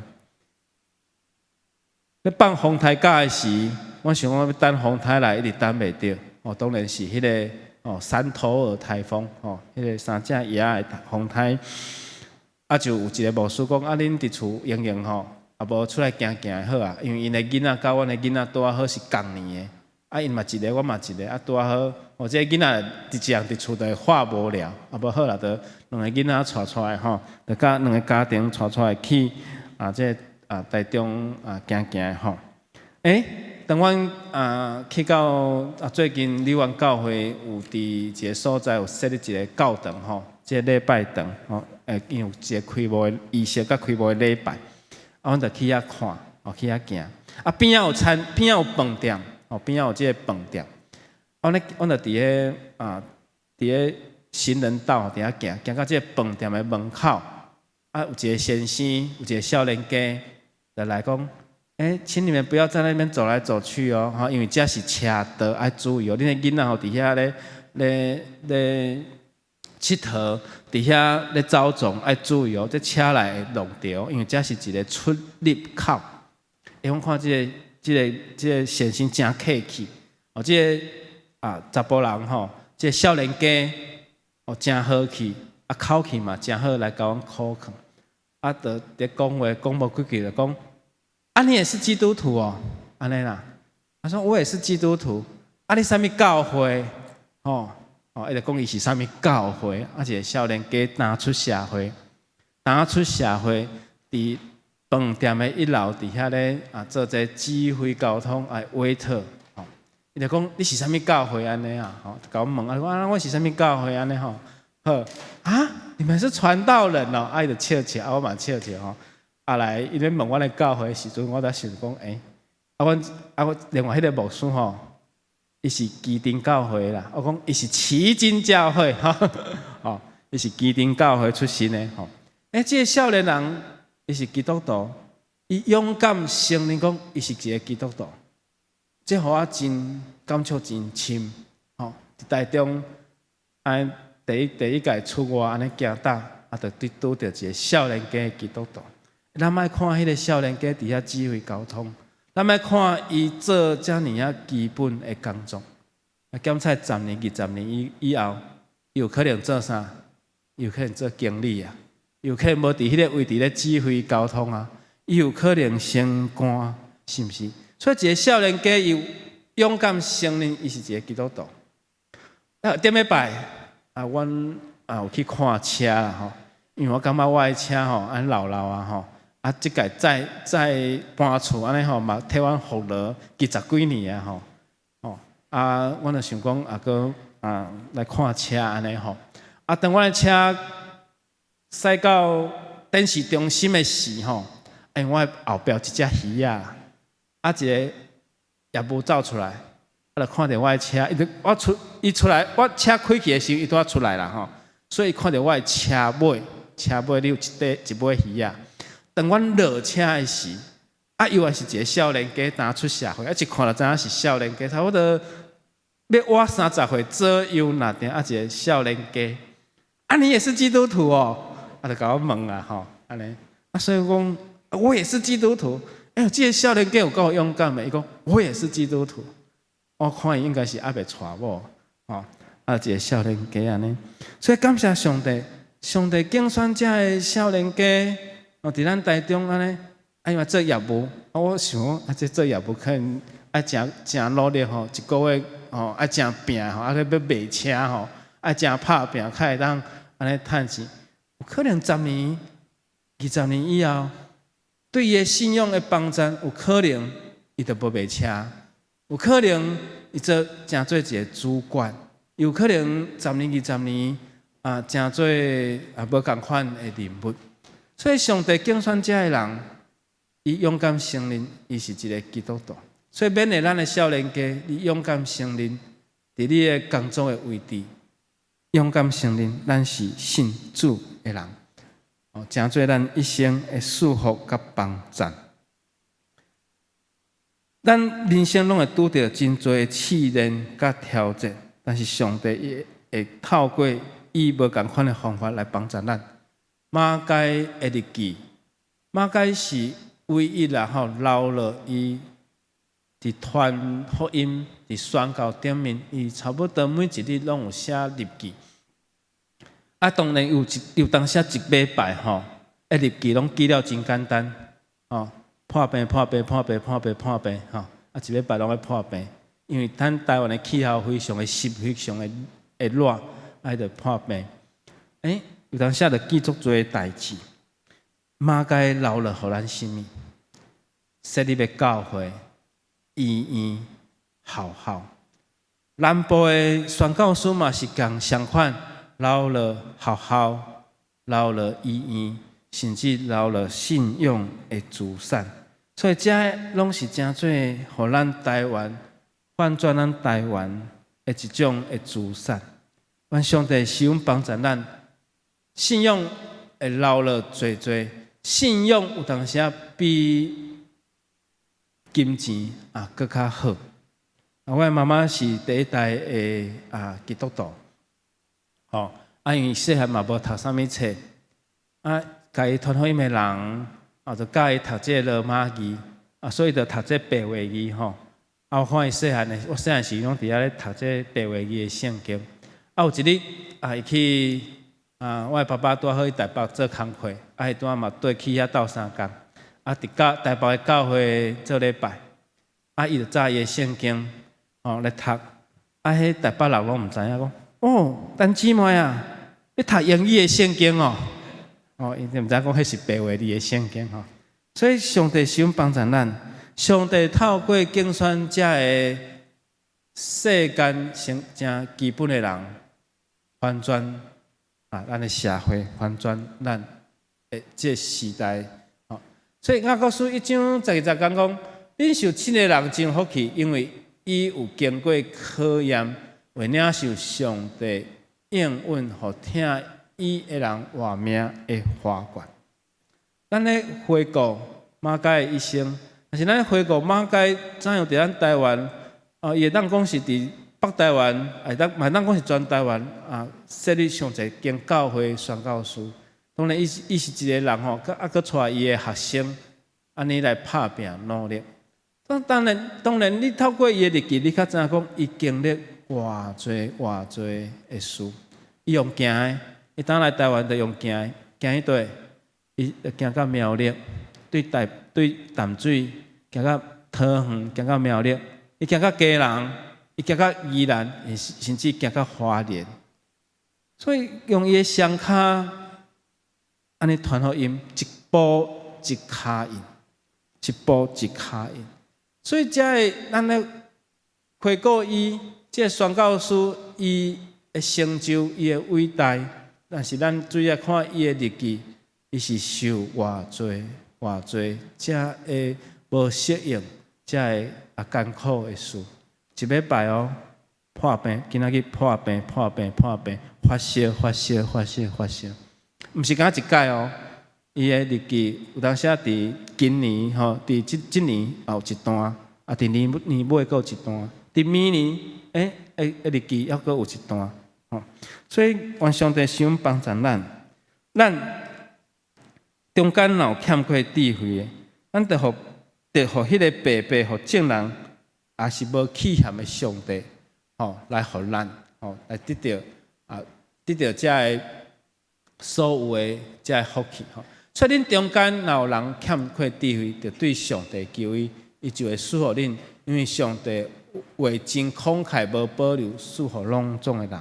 咧放風颱假的時，我想講欲等風颱來，一直等袂著。哦，當然是彼个哦山頭爾颱風，吼，彼个三隻葉的風颱，啊就有一个牧師講，啊恁佇厝閒閒吼。啊，無出來行行好啊，因為𪜶的囡仔佮阮的囡仔拄仔好是仝年的，啊，𪜶嘛一个，我嘛一个，啊，拄仔好，哦，這个囡仔佇一人佇厝就會化無聊，啊，無好啦，就兩个囡仔帶出來吼，就佮兩个家庭帶出來去啊，這个啊台中啊行行吼。欸，當阮啊去到啊最近柳灣教會有佇一个所在有設立一个教堂吼，這个禮拜堂吼，欸，因有一个開幕的儀式佮開幕的禮拜。啊，阮就去遐看，哦，去遐行。啊，邊仔有餐，邊仔有飯店，哦，邊仔有這个飯店。啊，阮就佇彼啊，佇彼行人道佇遐行，行到這个飯店的門口，啊，有一个先生，有一个少年家，就來講，欸，請你們不要在那邊走來走去哦，吼，因為這是車道，愛注意哦。恁的囡仔吼佇遐咧咧咧𨑨迌，佇遐咧走傱，愛注意哦，這車來會弄著，因為這是一个出入口。欸，阮看這个、這个、這个先生誠客氣，哦，這个啊查埔人吼，這个少年家哦誠和氣，啊口氣嘛誠好來共阮苦勸，啊，就佇講話講無幾句就講，啊，你也是基督徒哦，按呢啦。他說我也是基督徒。啊，你啥物教會？吼哦，伊就講伊是啥物教會？啊，一个少年家剛出社會，剛出社會，佇飯店的一樓佇遐咧啊，做這指揮交通啊，waiter 吼。伊就講你是啥物教會按呢啊？吼，共阮問啊，我是啥物教會按呢吼？好啊，你們是傳道人哦，啊，伊就笑笑，啊，我嘛笑笑吼。啊來，伊咧問阮的教會時陣，我才想講，欸，啊，阮啊，我另外彼个牧師吼，伊是基丁教會啦。我講伊是旗津教會，吼，哦，伊是基丁教會出身的，吼。欸，這个少年人，伊是基督徒，伊勇敢承認講，伊是一个基督徒，這予我真感觸真深，吼。佇台中，按第一屆出外按呢行踏，啊，就拄拄著一个少年家的基督徒。咱莫看彼个少年家佇遐指揮交通，咱愛看伊做遮爾仔基本的工作。啊，檢查十年、20年以後，伊有可能做啥？有可能做經理啊，有可能無佇彼个位置咧指揮交通啊，伊有可能升官，是毋是？所以一个少年家伊勇敢承認伊是一个基督徒。啊，頂禮拜啊，阮啊有去看車啦吼，因為我感覺我的車吼按呢老老啊吼，啊，這屆再搬厝按呢吼嘛，替阮服勞二十幾年啊吼，吼啊，阮就想講啊，閣啊來看車按呢吼，啊，當阮的車駛到展示中心的時吼，欸，我後壁一隻魚仔，啊，一个業務走出來，啊，就看著我的車，伊就我出伊出來，我車開去的時陣，伊拄仔出來啦吼，所以伊看著我的車尾，車尾裡有一塊一尾魚仔。當阮落車的時，啊，伊也是一个少年家，剛出社會，啊，一看就知影是少年家，差不多欲倚30歲左右若定啊，一个少年家。啊，你也是基督徒哦？啊，就共我問啊，吼，按呢，啊，所以講我也是基督徒。欸，這个少年家有夠勇敢的，伊講我也是基督徒。我看伊應該是猶未娶某，吼，啊，一个少年家按呢。所以感謝上帝，上帝揀選這个少年家，哦，佇咱台中按呢，啊，因為做業務，啊，我想講啊，這做業務可能愛誠誠努力吼，一个月吼愛誠拚吼，啊，咧欲賣車吼，愛誠拍拚，較會當按呢趁錢。有可能十年、20年以後，對伊的信仰的幫助，有可能伊就無賣車，有可能伊做成做一个主管，有可能十年、二十年啊，成做啊無仝款的人物。所以上帝揀選這个人，伊勇敢承認伊是一个基督徒。所以勉勵咱的少年家，你勇敢承認，佇你的工作的位置，勇敢承認咱是信主的人，哦，成做咱一生的祝福佮幫贊。咱人生攏會拄著真濟的試煉佮挑戰，但是上帝伊會透過伊無仝款的方法來幫助咱。馬該的日記，馬該是唯一啦吼，留落伊佇傳福音、佇宣教頂面，伊差不多每一日攏有寫日記。啊，當然有一有當時一禮拜吼，彼日記攏記了真簡單，吼，破病破病破病破病破病吼，啊一禮拜攏愛破病，因為咱台灣的氣候非常的濕，非常的會熱，啊，就破病。欸，有當時就記足濟代誌。馬該留落予咱啥物？設立的教會、醫院、學校。南部的宣教師嘛是共相款，留落學校、留落醫院，甚至留落信仰的資產。所以這攏是成做予咱台灣翻轉咱台灣的一種的資產。願上帝賜恩幫助咱，信仰會留落濟濟，信仰有當時比金錢啊閣較好。啊，我媽媽是第一代的啊基督徒，吼，啊，因為細漢嘛無讀啥物冊，啊，共伊傳福音的人啊，就教伊讀這个羅馬字，啊，所以就讀這白話字吼。啊，我看伊細漢的，我細漢時攏佇遐咧讀這白話字的聖經。啊，有一日啊，伊去啊，我的爸爸拄好去台北做工課，啊，伊拄仔嘛綴去遐鬥相共。啊，佇教台北的教會做禮拜，啊，伊就紮伊的聖經，吼咧讀，啊，彼台北人攏毋知影講，哦，陳姊妹啊，你讀英語的聖經哦，哦，𪜶毋知影講彼是白話字的聖經吼，所以上帝想幫助咱，上帝透過揀選遮个世間上誠基本的人，翻轉啊，咱的社會，翻轉咱的這個時代，吼。所以雅各書一章十二節講講，領受凊的人真有福氣，因為伊有經過考驗，會領受上帝應允予疼伊的人活命的花冠。咱咧回顧馬偕的一生，但是咱回顧馬偕怎樣佇咱台灣，哦，伊會當講是佇北台灣，會當嘛會當講是全台灣啊，設立上濟間教會宣教師。當然，伊是一個人吼，閣啊閣帶伊的學生，按呢來拍拚努力。當然，當然，你透過伊的日記，你較知影講，伊經歷偌濟偌濟的事。伊用行的，伊當來台灣就用行的，行去佗？伊行到苗栗，對台對淡水，行到桃園，行到苗栗，伊行到基隆，伊行到宜蘭，甚至行到花蓮。所以用伊的雙跤按呢傳福音，一步一跤印，一步一跤印。所以遮个咱咧回顧伊，這个宣教師伊的成就，伊的偉大，但是咱主要看伊的日記，伊是受偌濟偌濟遮个無適應，遮个啊艱苦的事。一禮拜哦，破病，今仔日破病破病破病，發燒發燒發燒發燒，毋是干焦一擺哦。伊的日記有當時佇今年吼，佇這這年也有一段，啊，佇年年尾閣有一段，佇明年欸欸日記猶閣有一段，吼。所以願上帝賞幫助咱，咱中間若有欠缺智慧的，咱就予就予彼个白白予眾人，也是無棄嫌的上帝，吼，來予咱，吼，來得著啊，得著遮个所有的遮个福氣，吼。所以恁中間若有人欠缺智慧，就對上帝求伊，伊就會賜予恁，因為上帝話真慷慨，無保留，賜予攏總的人。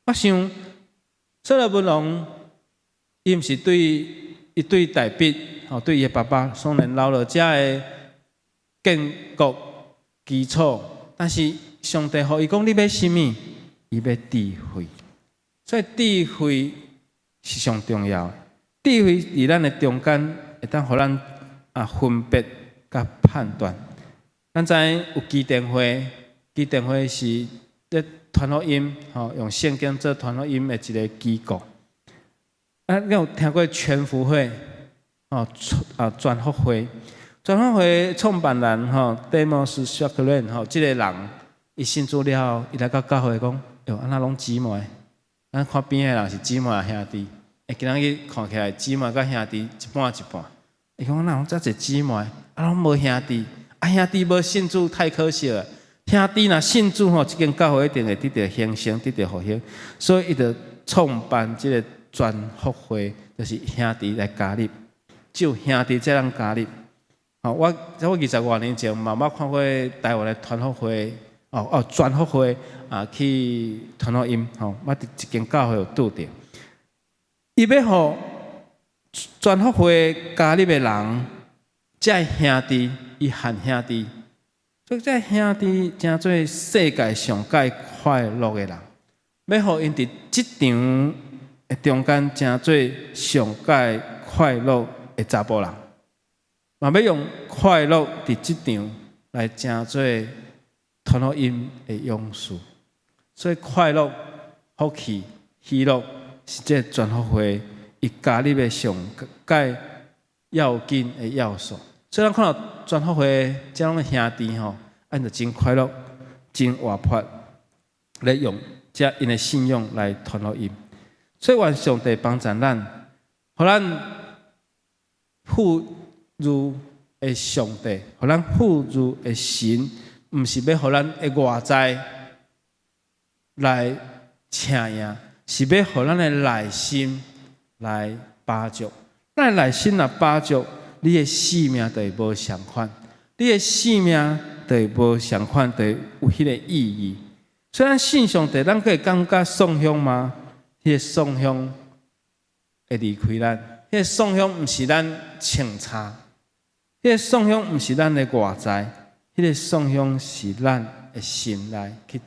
我想，所羅門王，伊毋是對伊對大衛，吼，對伊的爸爸，雖然留落遮个建國基礎，但是上帝予伊講你欲啥物？伊欲智慧，所以智慧是上重要的。智慧佇咱的中間，會當予咱啊分別佮判斷。咱知影有基甸會，基甸會是咧傳福音，吼，用聖經做傳福音的一個機構。啊，你有聽過全福會？吼，啊，全福會，全福會創辦人吼，Demos Shakarian 吼，這个人伊信主了後，伊來到教會講：喲，按怎攏姊妹？咱看邊的人是姊妹兄弟。欸，今仔日看起來姊妹佮兄弟一半一半。伊講哪有遮濟姊妹，啊攏無兄弟，啊兄弟無信主太可惜了。兄弟若信主吼，這間教會一定會得著興盛，得著復興。所以伊就創辦這个全福會，就是兄弟來加入，只有兄弟才通加入。吼，我二十外年前嘛捌看過台灣的團福會，哦哦，全福會啊去傳福音，吼，我佇一間教會有拄著。伊欲予全福會加入的人，這个兄弟，伊喊兄弟，所以這个兄弟成做世界上蓋快樂的人，欲予𪜶佇這場的中間成做上蓋快樂的查埔人，嘛欲用快樂佇這場來成做傳福音的勇士，所以快樂、福氣、喜樂是這全福會伊加入的上蓋要緊的要素。所以咱看到全福會這種兄弟吼，𪜶就真快樂、真活潑，來用這𪜶的信仰來傳福音。所以願上帝幫助咱，予咱富裕的上帝，予咱富裕的神，毋是欲予咱的外在來稱贏，是欲予咱的內心來飽足。咱的內心若飽足，你的生命就會無仝款，你的生命就會無仝款，就會有彼个意義。所以咱信上帝，咱閣會感覺創傷嗎？彼个創傷會離開咱，彼个創傷毋是咱穿差，彼个創傷毋是咱的外在，彼个創傷是咱的心內去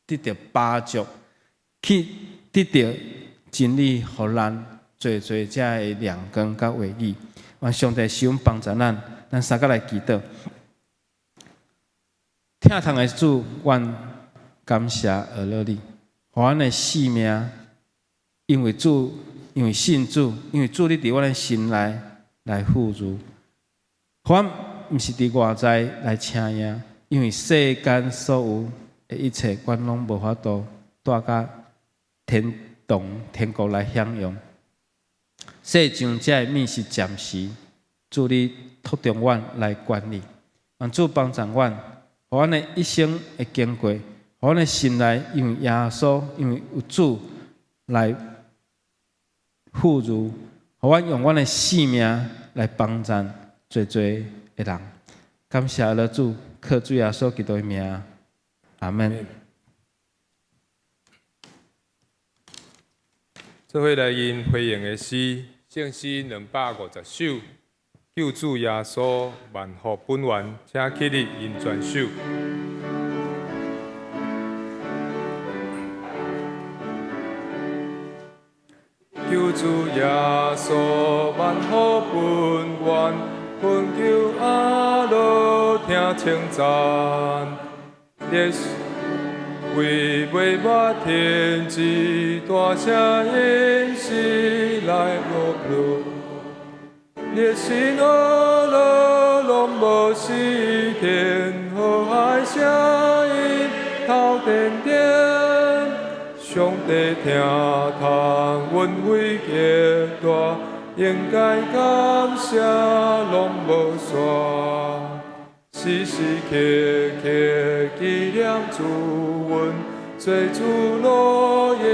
得著飽足，去得著真理，予咱濟濟遮的亮光佮話語。願上帝賜恩幫助咱，咱三個來祈禱。疼痛的主，阮感謝阿樂你，予阮的生命，因為主，因為信主，因為主你佇阮的心內來富足，予阮毋是佇外在來請贏，因為世間所有的一切，阮攏無法度帶到天堂、天國來享用。世上這个物是暫時，主你託重阮來管理，願主幫助阮，予阮的一生會經過，予阮的心內因為耶穌，因為有主來富足，予阮用阮的生命來幫助濟濟的人。感謝阿主，靠主耶穌基督的名，阿們。做伙來吟回應的詩，聖詩250首，救主耶穌萬福本源，請起立吟全首。救主耶穌萬福本源，懇求阿樂聽稱讚。為買我天之大聲音是來落落，熱心阿樂攏無時天，和藹聲音透電電，上帝聽通恩惠極大，應該感謝攏無煞。時時刻刻紀念主恩，做主樂園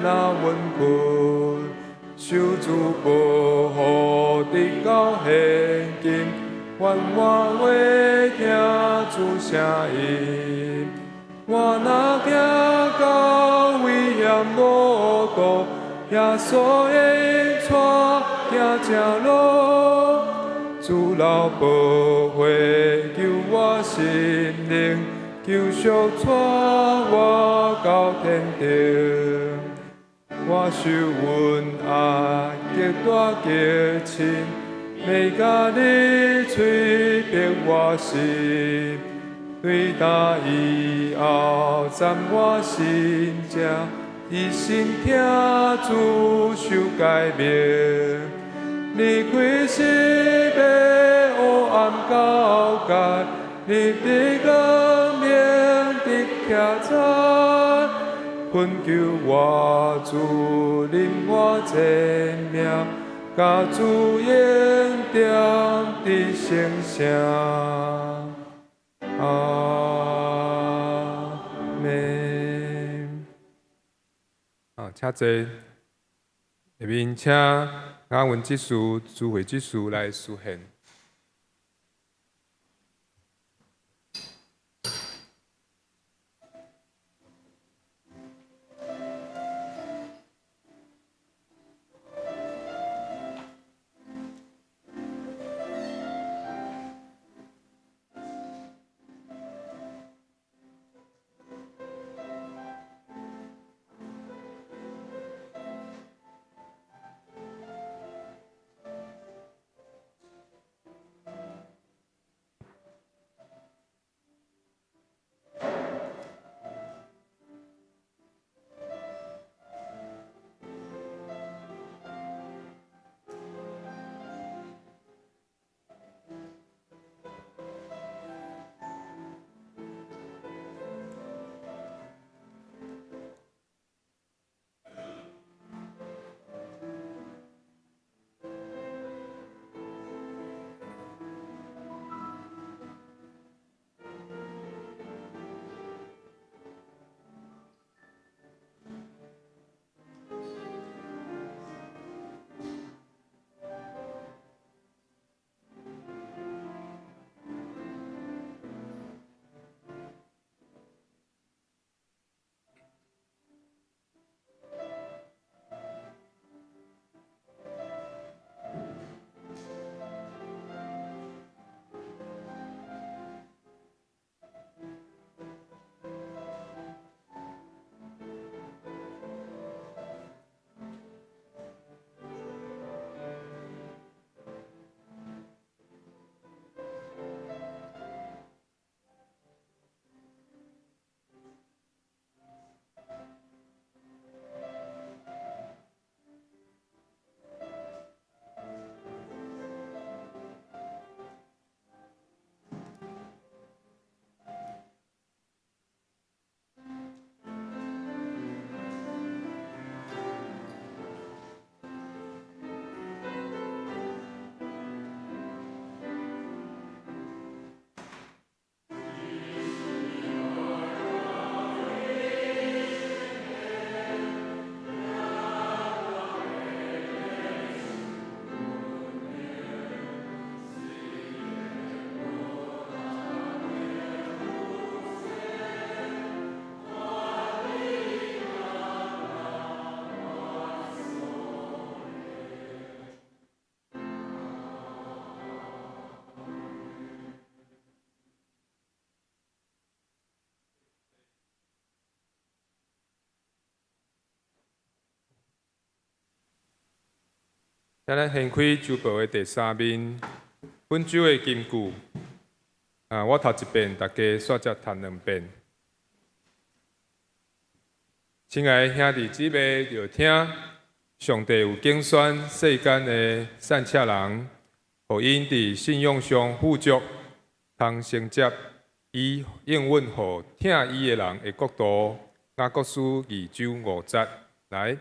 若穩困，受主保護直到現今，願我會聽主聲音。我若行到危險路途，耶穌會帶行正路。主流寶血救我心靈，救贖帶我到天庭。我受恩愛極大極深，美甲你催逼我心。對打以後暫我心正，一心聽主受改變。離開是欲黑暗交界，入佇光明的徛在，懇求我主領我前命，共主恩典佇聖城。阿們。啊，請坐。下面請雅文執事、朱慧執事來司獻。請咱掀開周報的第三面，本週的金句。啊，我讀一遍，大家煞接讀兩遍。親愛的兄弟姊妹，著聽上帝有揀選世間的散赤人，予𪜶佇信仰上富足，通承接伊應允予疼伊的人的國度。雅各書二章五節，來。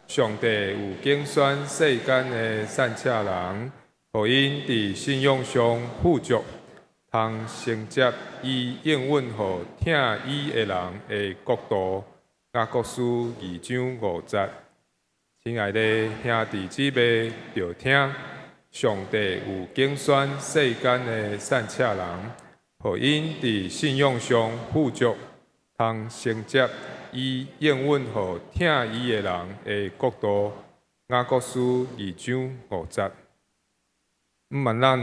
上帝有揀選世間的散赤人，予𪜶佇信仰上富足，通承接伊應允予疼伊的人的國度。雅各書二章五節，親愛的兄弟姊妹，著聽上帝有揀選世間的散赤人，予𪜶佇信仰上富足，通承接伊應允予疼伊的人的國度。雅各書二章五節。毋願咱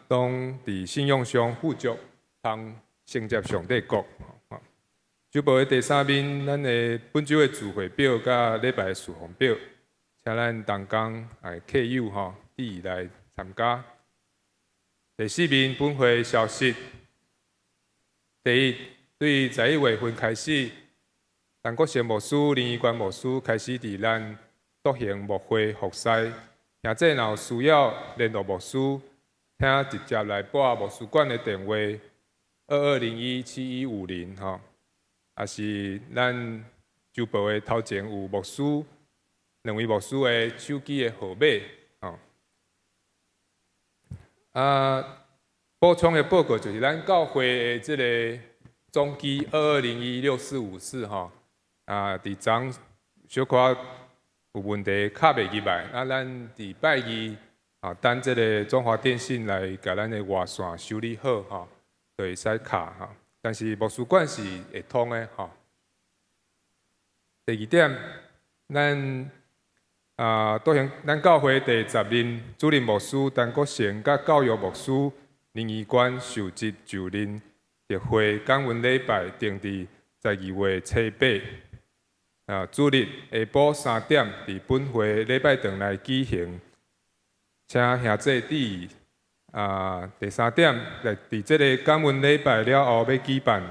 攏佇信仰上富足，通承接上帝國。週報的第三面，咱的本週的聚會表佮禮拜的事奉表，請咱同工來客友吼，注意來參加。第四面本會消息，第一，對11月份開始，陳國成牧師、林怡官牧師開始佇咱獨行牧會服侍。兄弟若有需要聯絡牧師，請直接來撥牧師館的電話2201-7150吼，也是咱週報的頭前有牧師兩位牧師的手機的號碼吼。啊，補充的報告就是咱教會的這个總機2201-6454吼，啊，佇昨小可有問題敲袂入來，啊，咱佇拜二啊等這个中華電信來共咱的外線修理好吼，就會使敲吼。但是牧師館是會通的吼。第二點，咱啊，倒行咱教會第十任主任牧師陳國成佮教育牧師林怡官受職就任，特會感恩禮拜定佇12月初八，啊，主日下晡3點佇本會禮拜堂來舉行，請兄弟注意。啊，第三點，來佇這个感恩禮拜了後，欲舉辦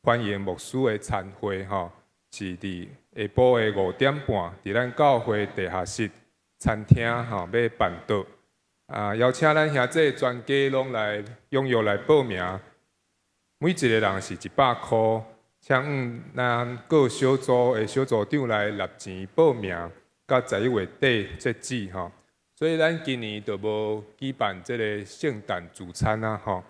歡迎牧師的餐會吼，是佇下晡的5點半，佇咱教會地下室餐廳吼，欲辦桌。啊，邀請咱兄弟全家攏來踴躍來報名，每一个人是100箍，請向咱各小組的小組長來納錢報名，到11月底截止吼。所以咱今年就無舉辦這个聖誕聚餐啊吼。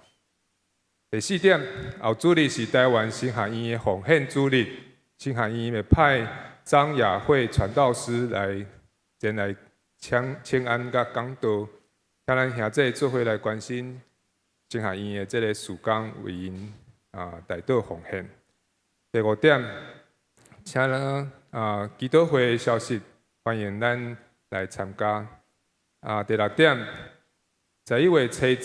第四點，後主日是台灣神學院的奉獻主日，神學院會派張雅慧傳道師來前來請請安佮講道，請咱兄弟做伙來關心神學院的這个事工，為𪜶啊代禱奉獻。第五點，請咱啊祈禱會的消息，歡迎咱來參加。啊，第六點，11月初十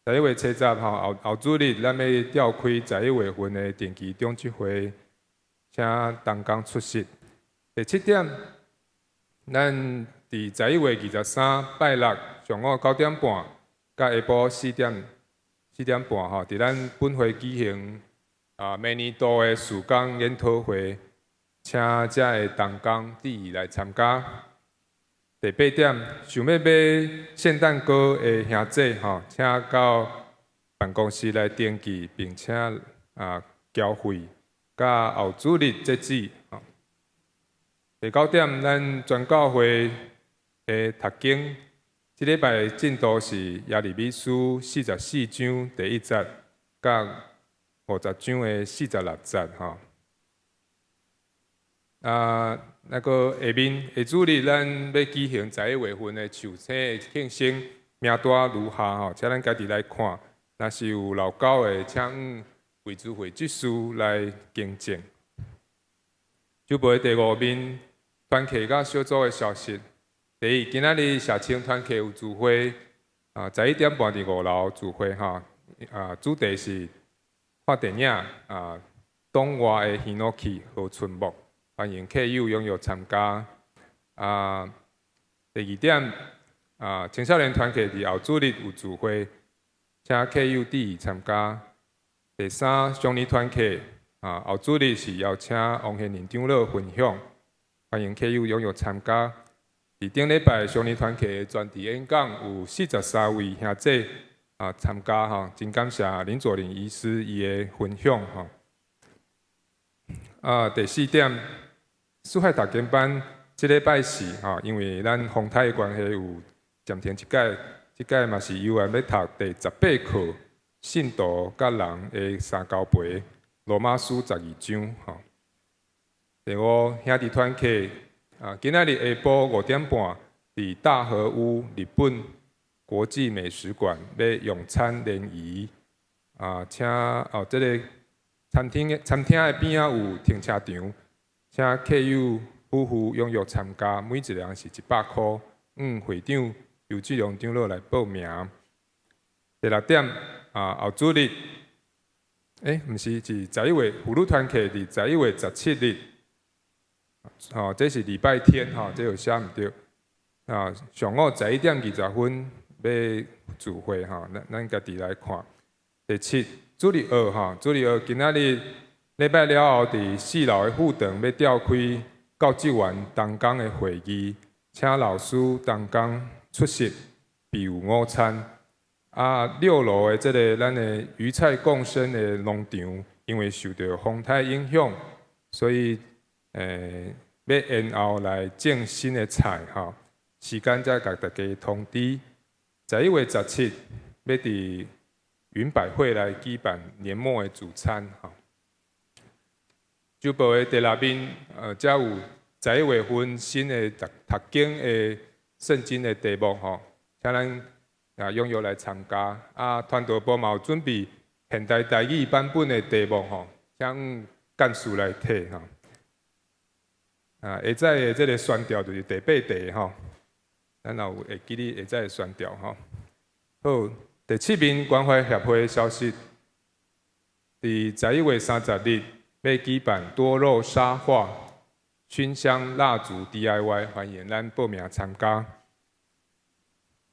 ，11月初十吼，後後主日咱欲召開十一月份的定期長執會，請同工出席。第七點，咱佇11月23拜六上午9點半，佮下晡4點半吼，佇咱本會舉行啊每年度的事工研討會，請遮的同工注意來參加。第八點，想欲買聖誕糕的兄弟吼，請到辦公室來登記，並且啊繳費，佮後主日截止。第九點，咱全教會的讀經，這禮拜進度是耶利米書44章第一節，佮50章的46節吼。啊，那个下面下主日咱欲舉行11月份的壽星的慶生，名單如下吼，請咱家己來看。若是有漏交的，請維持會執事來更正。週報的第五面，團契佮小組的消息。第一，今仔日社青團契有聚會，啊，11點半佇五樓聚會吼，啊，主題是看電影啊，黨外的彼諾基何春木。歡迎客友踴躍參加。啊，第二點，啊，青少年團契佇後主日有聚會，請客友注意參加。第三，雙年團契，啊，後主日是邀請王賢林長老分享，歡迎客友踴躍參加。佇頂禮拜雙年團契的專題演講有43位兄弟啊參加吼，真感謝林佐林醫師伊的分享吼。啊，第四點，四海讀經班這禮拜四吼，因為咱風颱的關係有暫停一擺，這擺嘛是猶原欲讀第18課信徒佮人的三交陪，羅馬書12章吼。第五，兄弟團契啊，今仔日下晡5點半，佇大和屋日本國際美食館欲用餐聯誼啊，請哦，這个餐廳的邊仔有停車場，請客友夫婦踴躍參加，每一個人是100箍。嗯，會長由志龍長老來報名。第六點啊，後主日，欸，毋是，是十一月婦女團契佇11月17日，吼，這是禮拜天吼，這有寫毋對。啊，上午11點20分欲聚會吼，咱家己來看。第七，主日學吼，主日學今仔日禮拜了後，佇四樓的副堂欲召開教職員同工的會議，請老師同工出席，備有午餐。啊，六樓的這个咱的魚菜共生的農場，因為受著風颱影響，所以欲延後來種新的菜吼。時間再共大家通知。11月17，欲佇雲百會來舉辦年末的主餐吼。週報的第六面，遮有十一月份新的讀經的聖經的題目吼，請咱啊踴躍來參加。啊，傳道部嘛有準備現代台語版本的題目吼，請幹事來提吼。啊，下載的這个宣調就是第八題吼，咱若有會記得下載的宣調吼。好，第七面關懷協會的消息，佇11月30日欲舉辦多肉沙畫、熏香蠟燭 DIY，歡迎咱報名參加。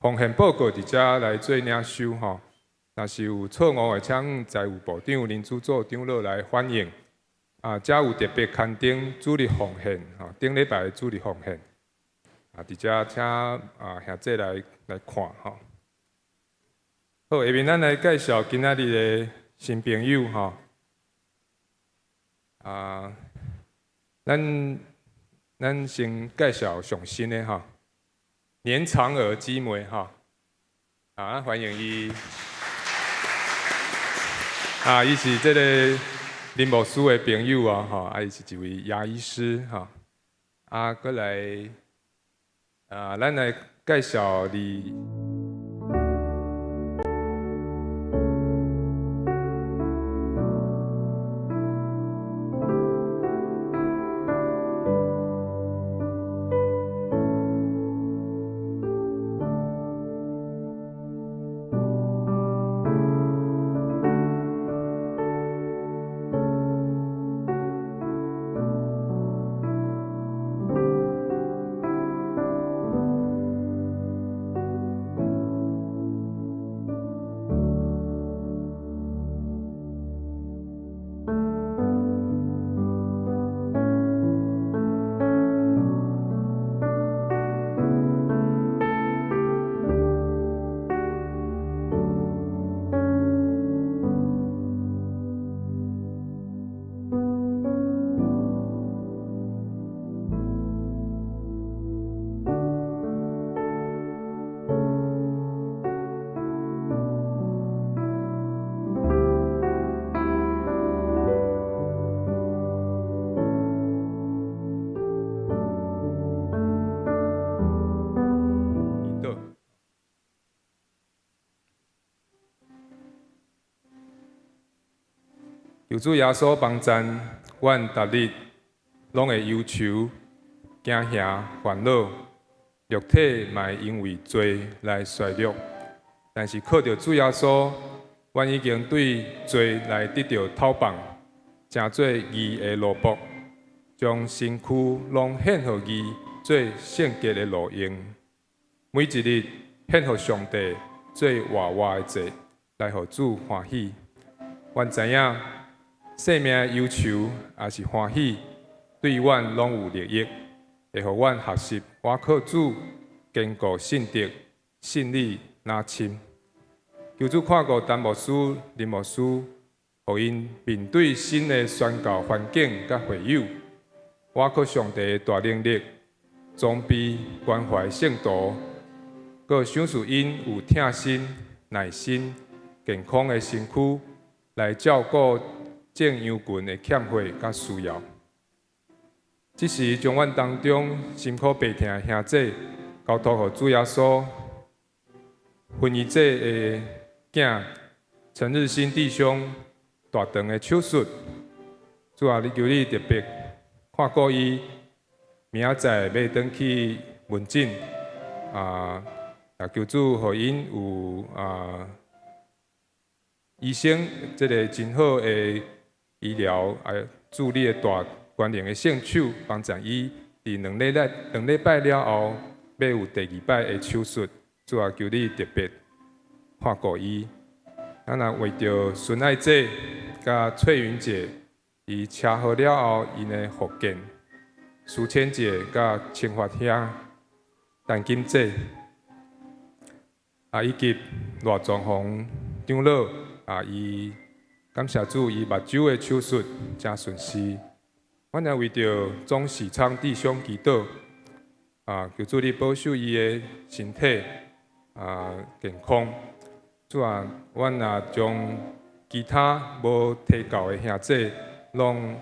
奉獻報告佇遮來做領收吼，若是有錯誤的，請財務部長林主座長老來反映。啊，遮有特別刊登主日奉獻吼，頂禮拜的主日奉獻。啊，佇遮請啊兄弟來看吼。好，下面咱來介紹今仔日的新朋友吼。啊，咱先介紹上新的吼，年長兒姊妹吼，啊，歡迎伊。啊，伊是這个林牧師的朋友哦，吼，啊，伊是一位牙醫師吼。啊，閣來，啊，咱來介紹你。求主耶穌幫贊，阮逐日攏會憂愁、驚嚇、煩惱，肉體嘛會因為罪來衰弱。但是靠著主耶穌，阮已經對罪來得著討放，成做義的奴僕，將身軀攏獻予伊做聖潔的爐用，每一日獻予上帝做活活的祭，來予主歡喜。阮知影生命的憂愁抑是歡喜，對阮攏有利益，會予阮學習倚靠主，堅固信德，信理若深。求主看顧陳牧師、林牧師，予𪜶面對新的宣教環境佮會友，倚靠上帝的大能力，裝備關懷聖徒，閣賞賜𪜶有疼心、耐心、健康的身軀，來照顧眾羊群的欠缺佮需要。這時將阮當中辛苦病疼的兄姊交託予主耶穌，薰衣姐的囝陳日新弟兄大腸的手術，主啊，你求你特別看顧伊，明仔載欲轉去門診，啊，也求主予𪜶有啊醫生這个真好的醫療啊助理的大權能的聖手幫助伊，佇2禮拜了後，欲有第二擺的手術，主啊，求你特別看顧伊。咱若為著孫愛姐佮翠雲姐，伊車禍了後，𪜶的復健，蘇倩姐佮清發兄陳金姐，啊，以及賴宗宏長老，啊，伊感謝主，伊目睭的手術誠順利。阮也為著鍾喜昌弟兄祈禱，啊，求主你保守伊的身體啊健康。主啊，阮也將其他無提到的兄姊，攏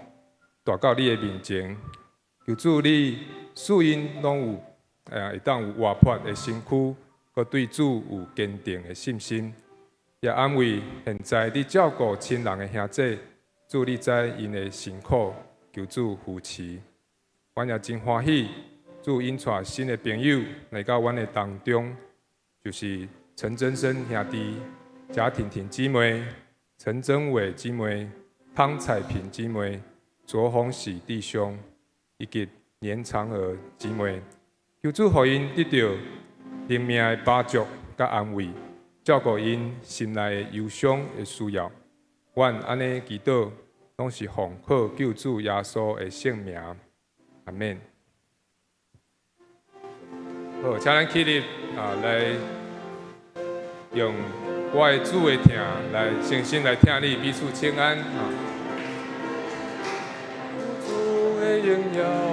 帶到你的面前，求主你賜𪜶攏有會當有活潑的身軀，閣對主有堅定的信心，也安慰現在佇照顧親人的兄姊，主你知𪜶的辛苦，求主扶持。阮也真歡喜，主引帶新的朋友來到阮的當中，就是陳真生兄弟、賈婷婷姊妹、陳真偉姊妹、湯彩萍姊妹、卓鴻喜弟兄，以及年長娥姊妹，求主予𪜶得著靈命的飽足佮安慰，照顧𪜶心內的憂傷的需要。阮按呢祈禱，攏是奉靠救主耶穌的聖名，阿們。好，請咱起立啊，來用我的主的疼來誠心來疼你，彼此請安啊。主的榮耀。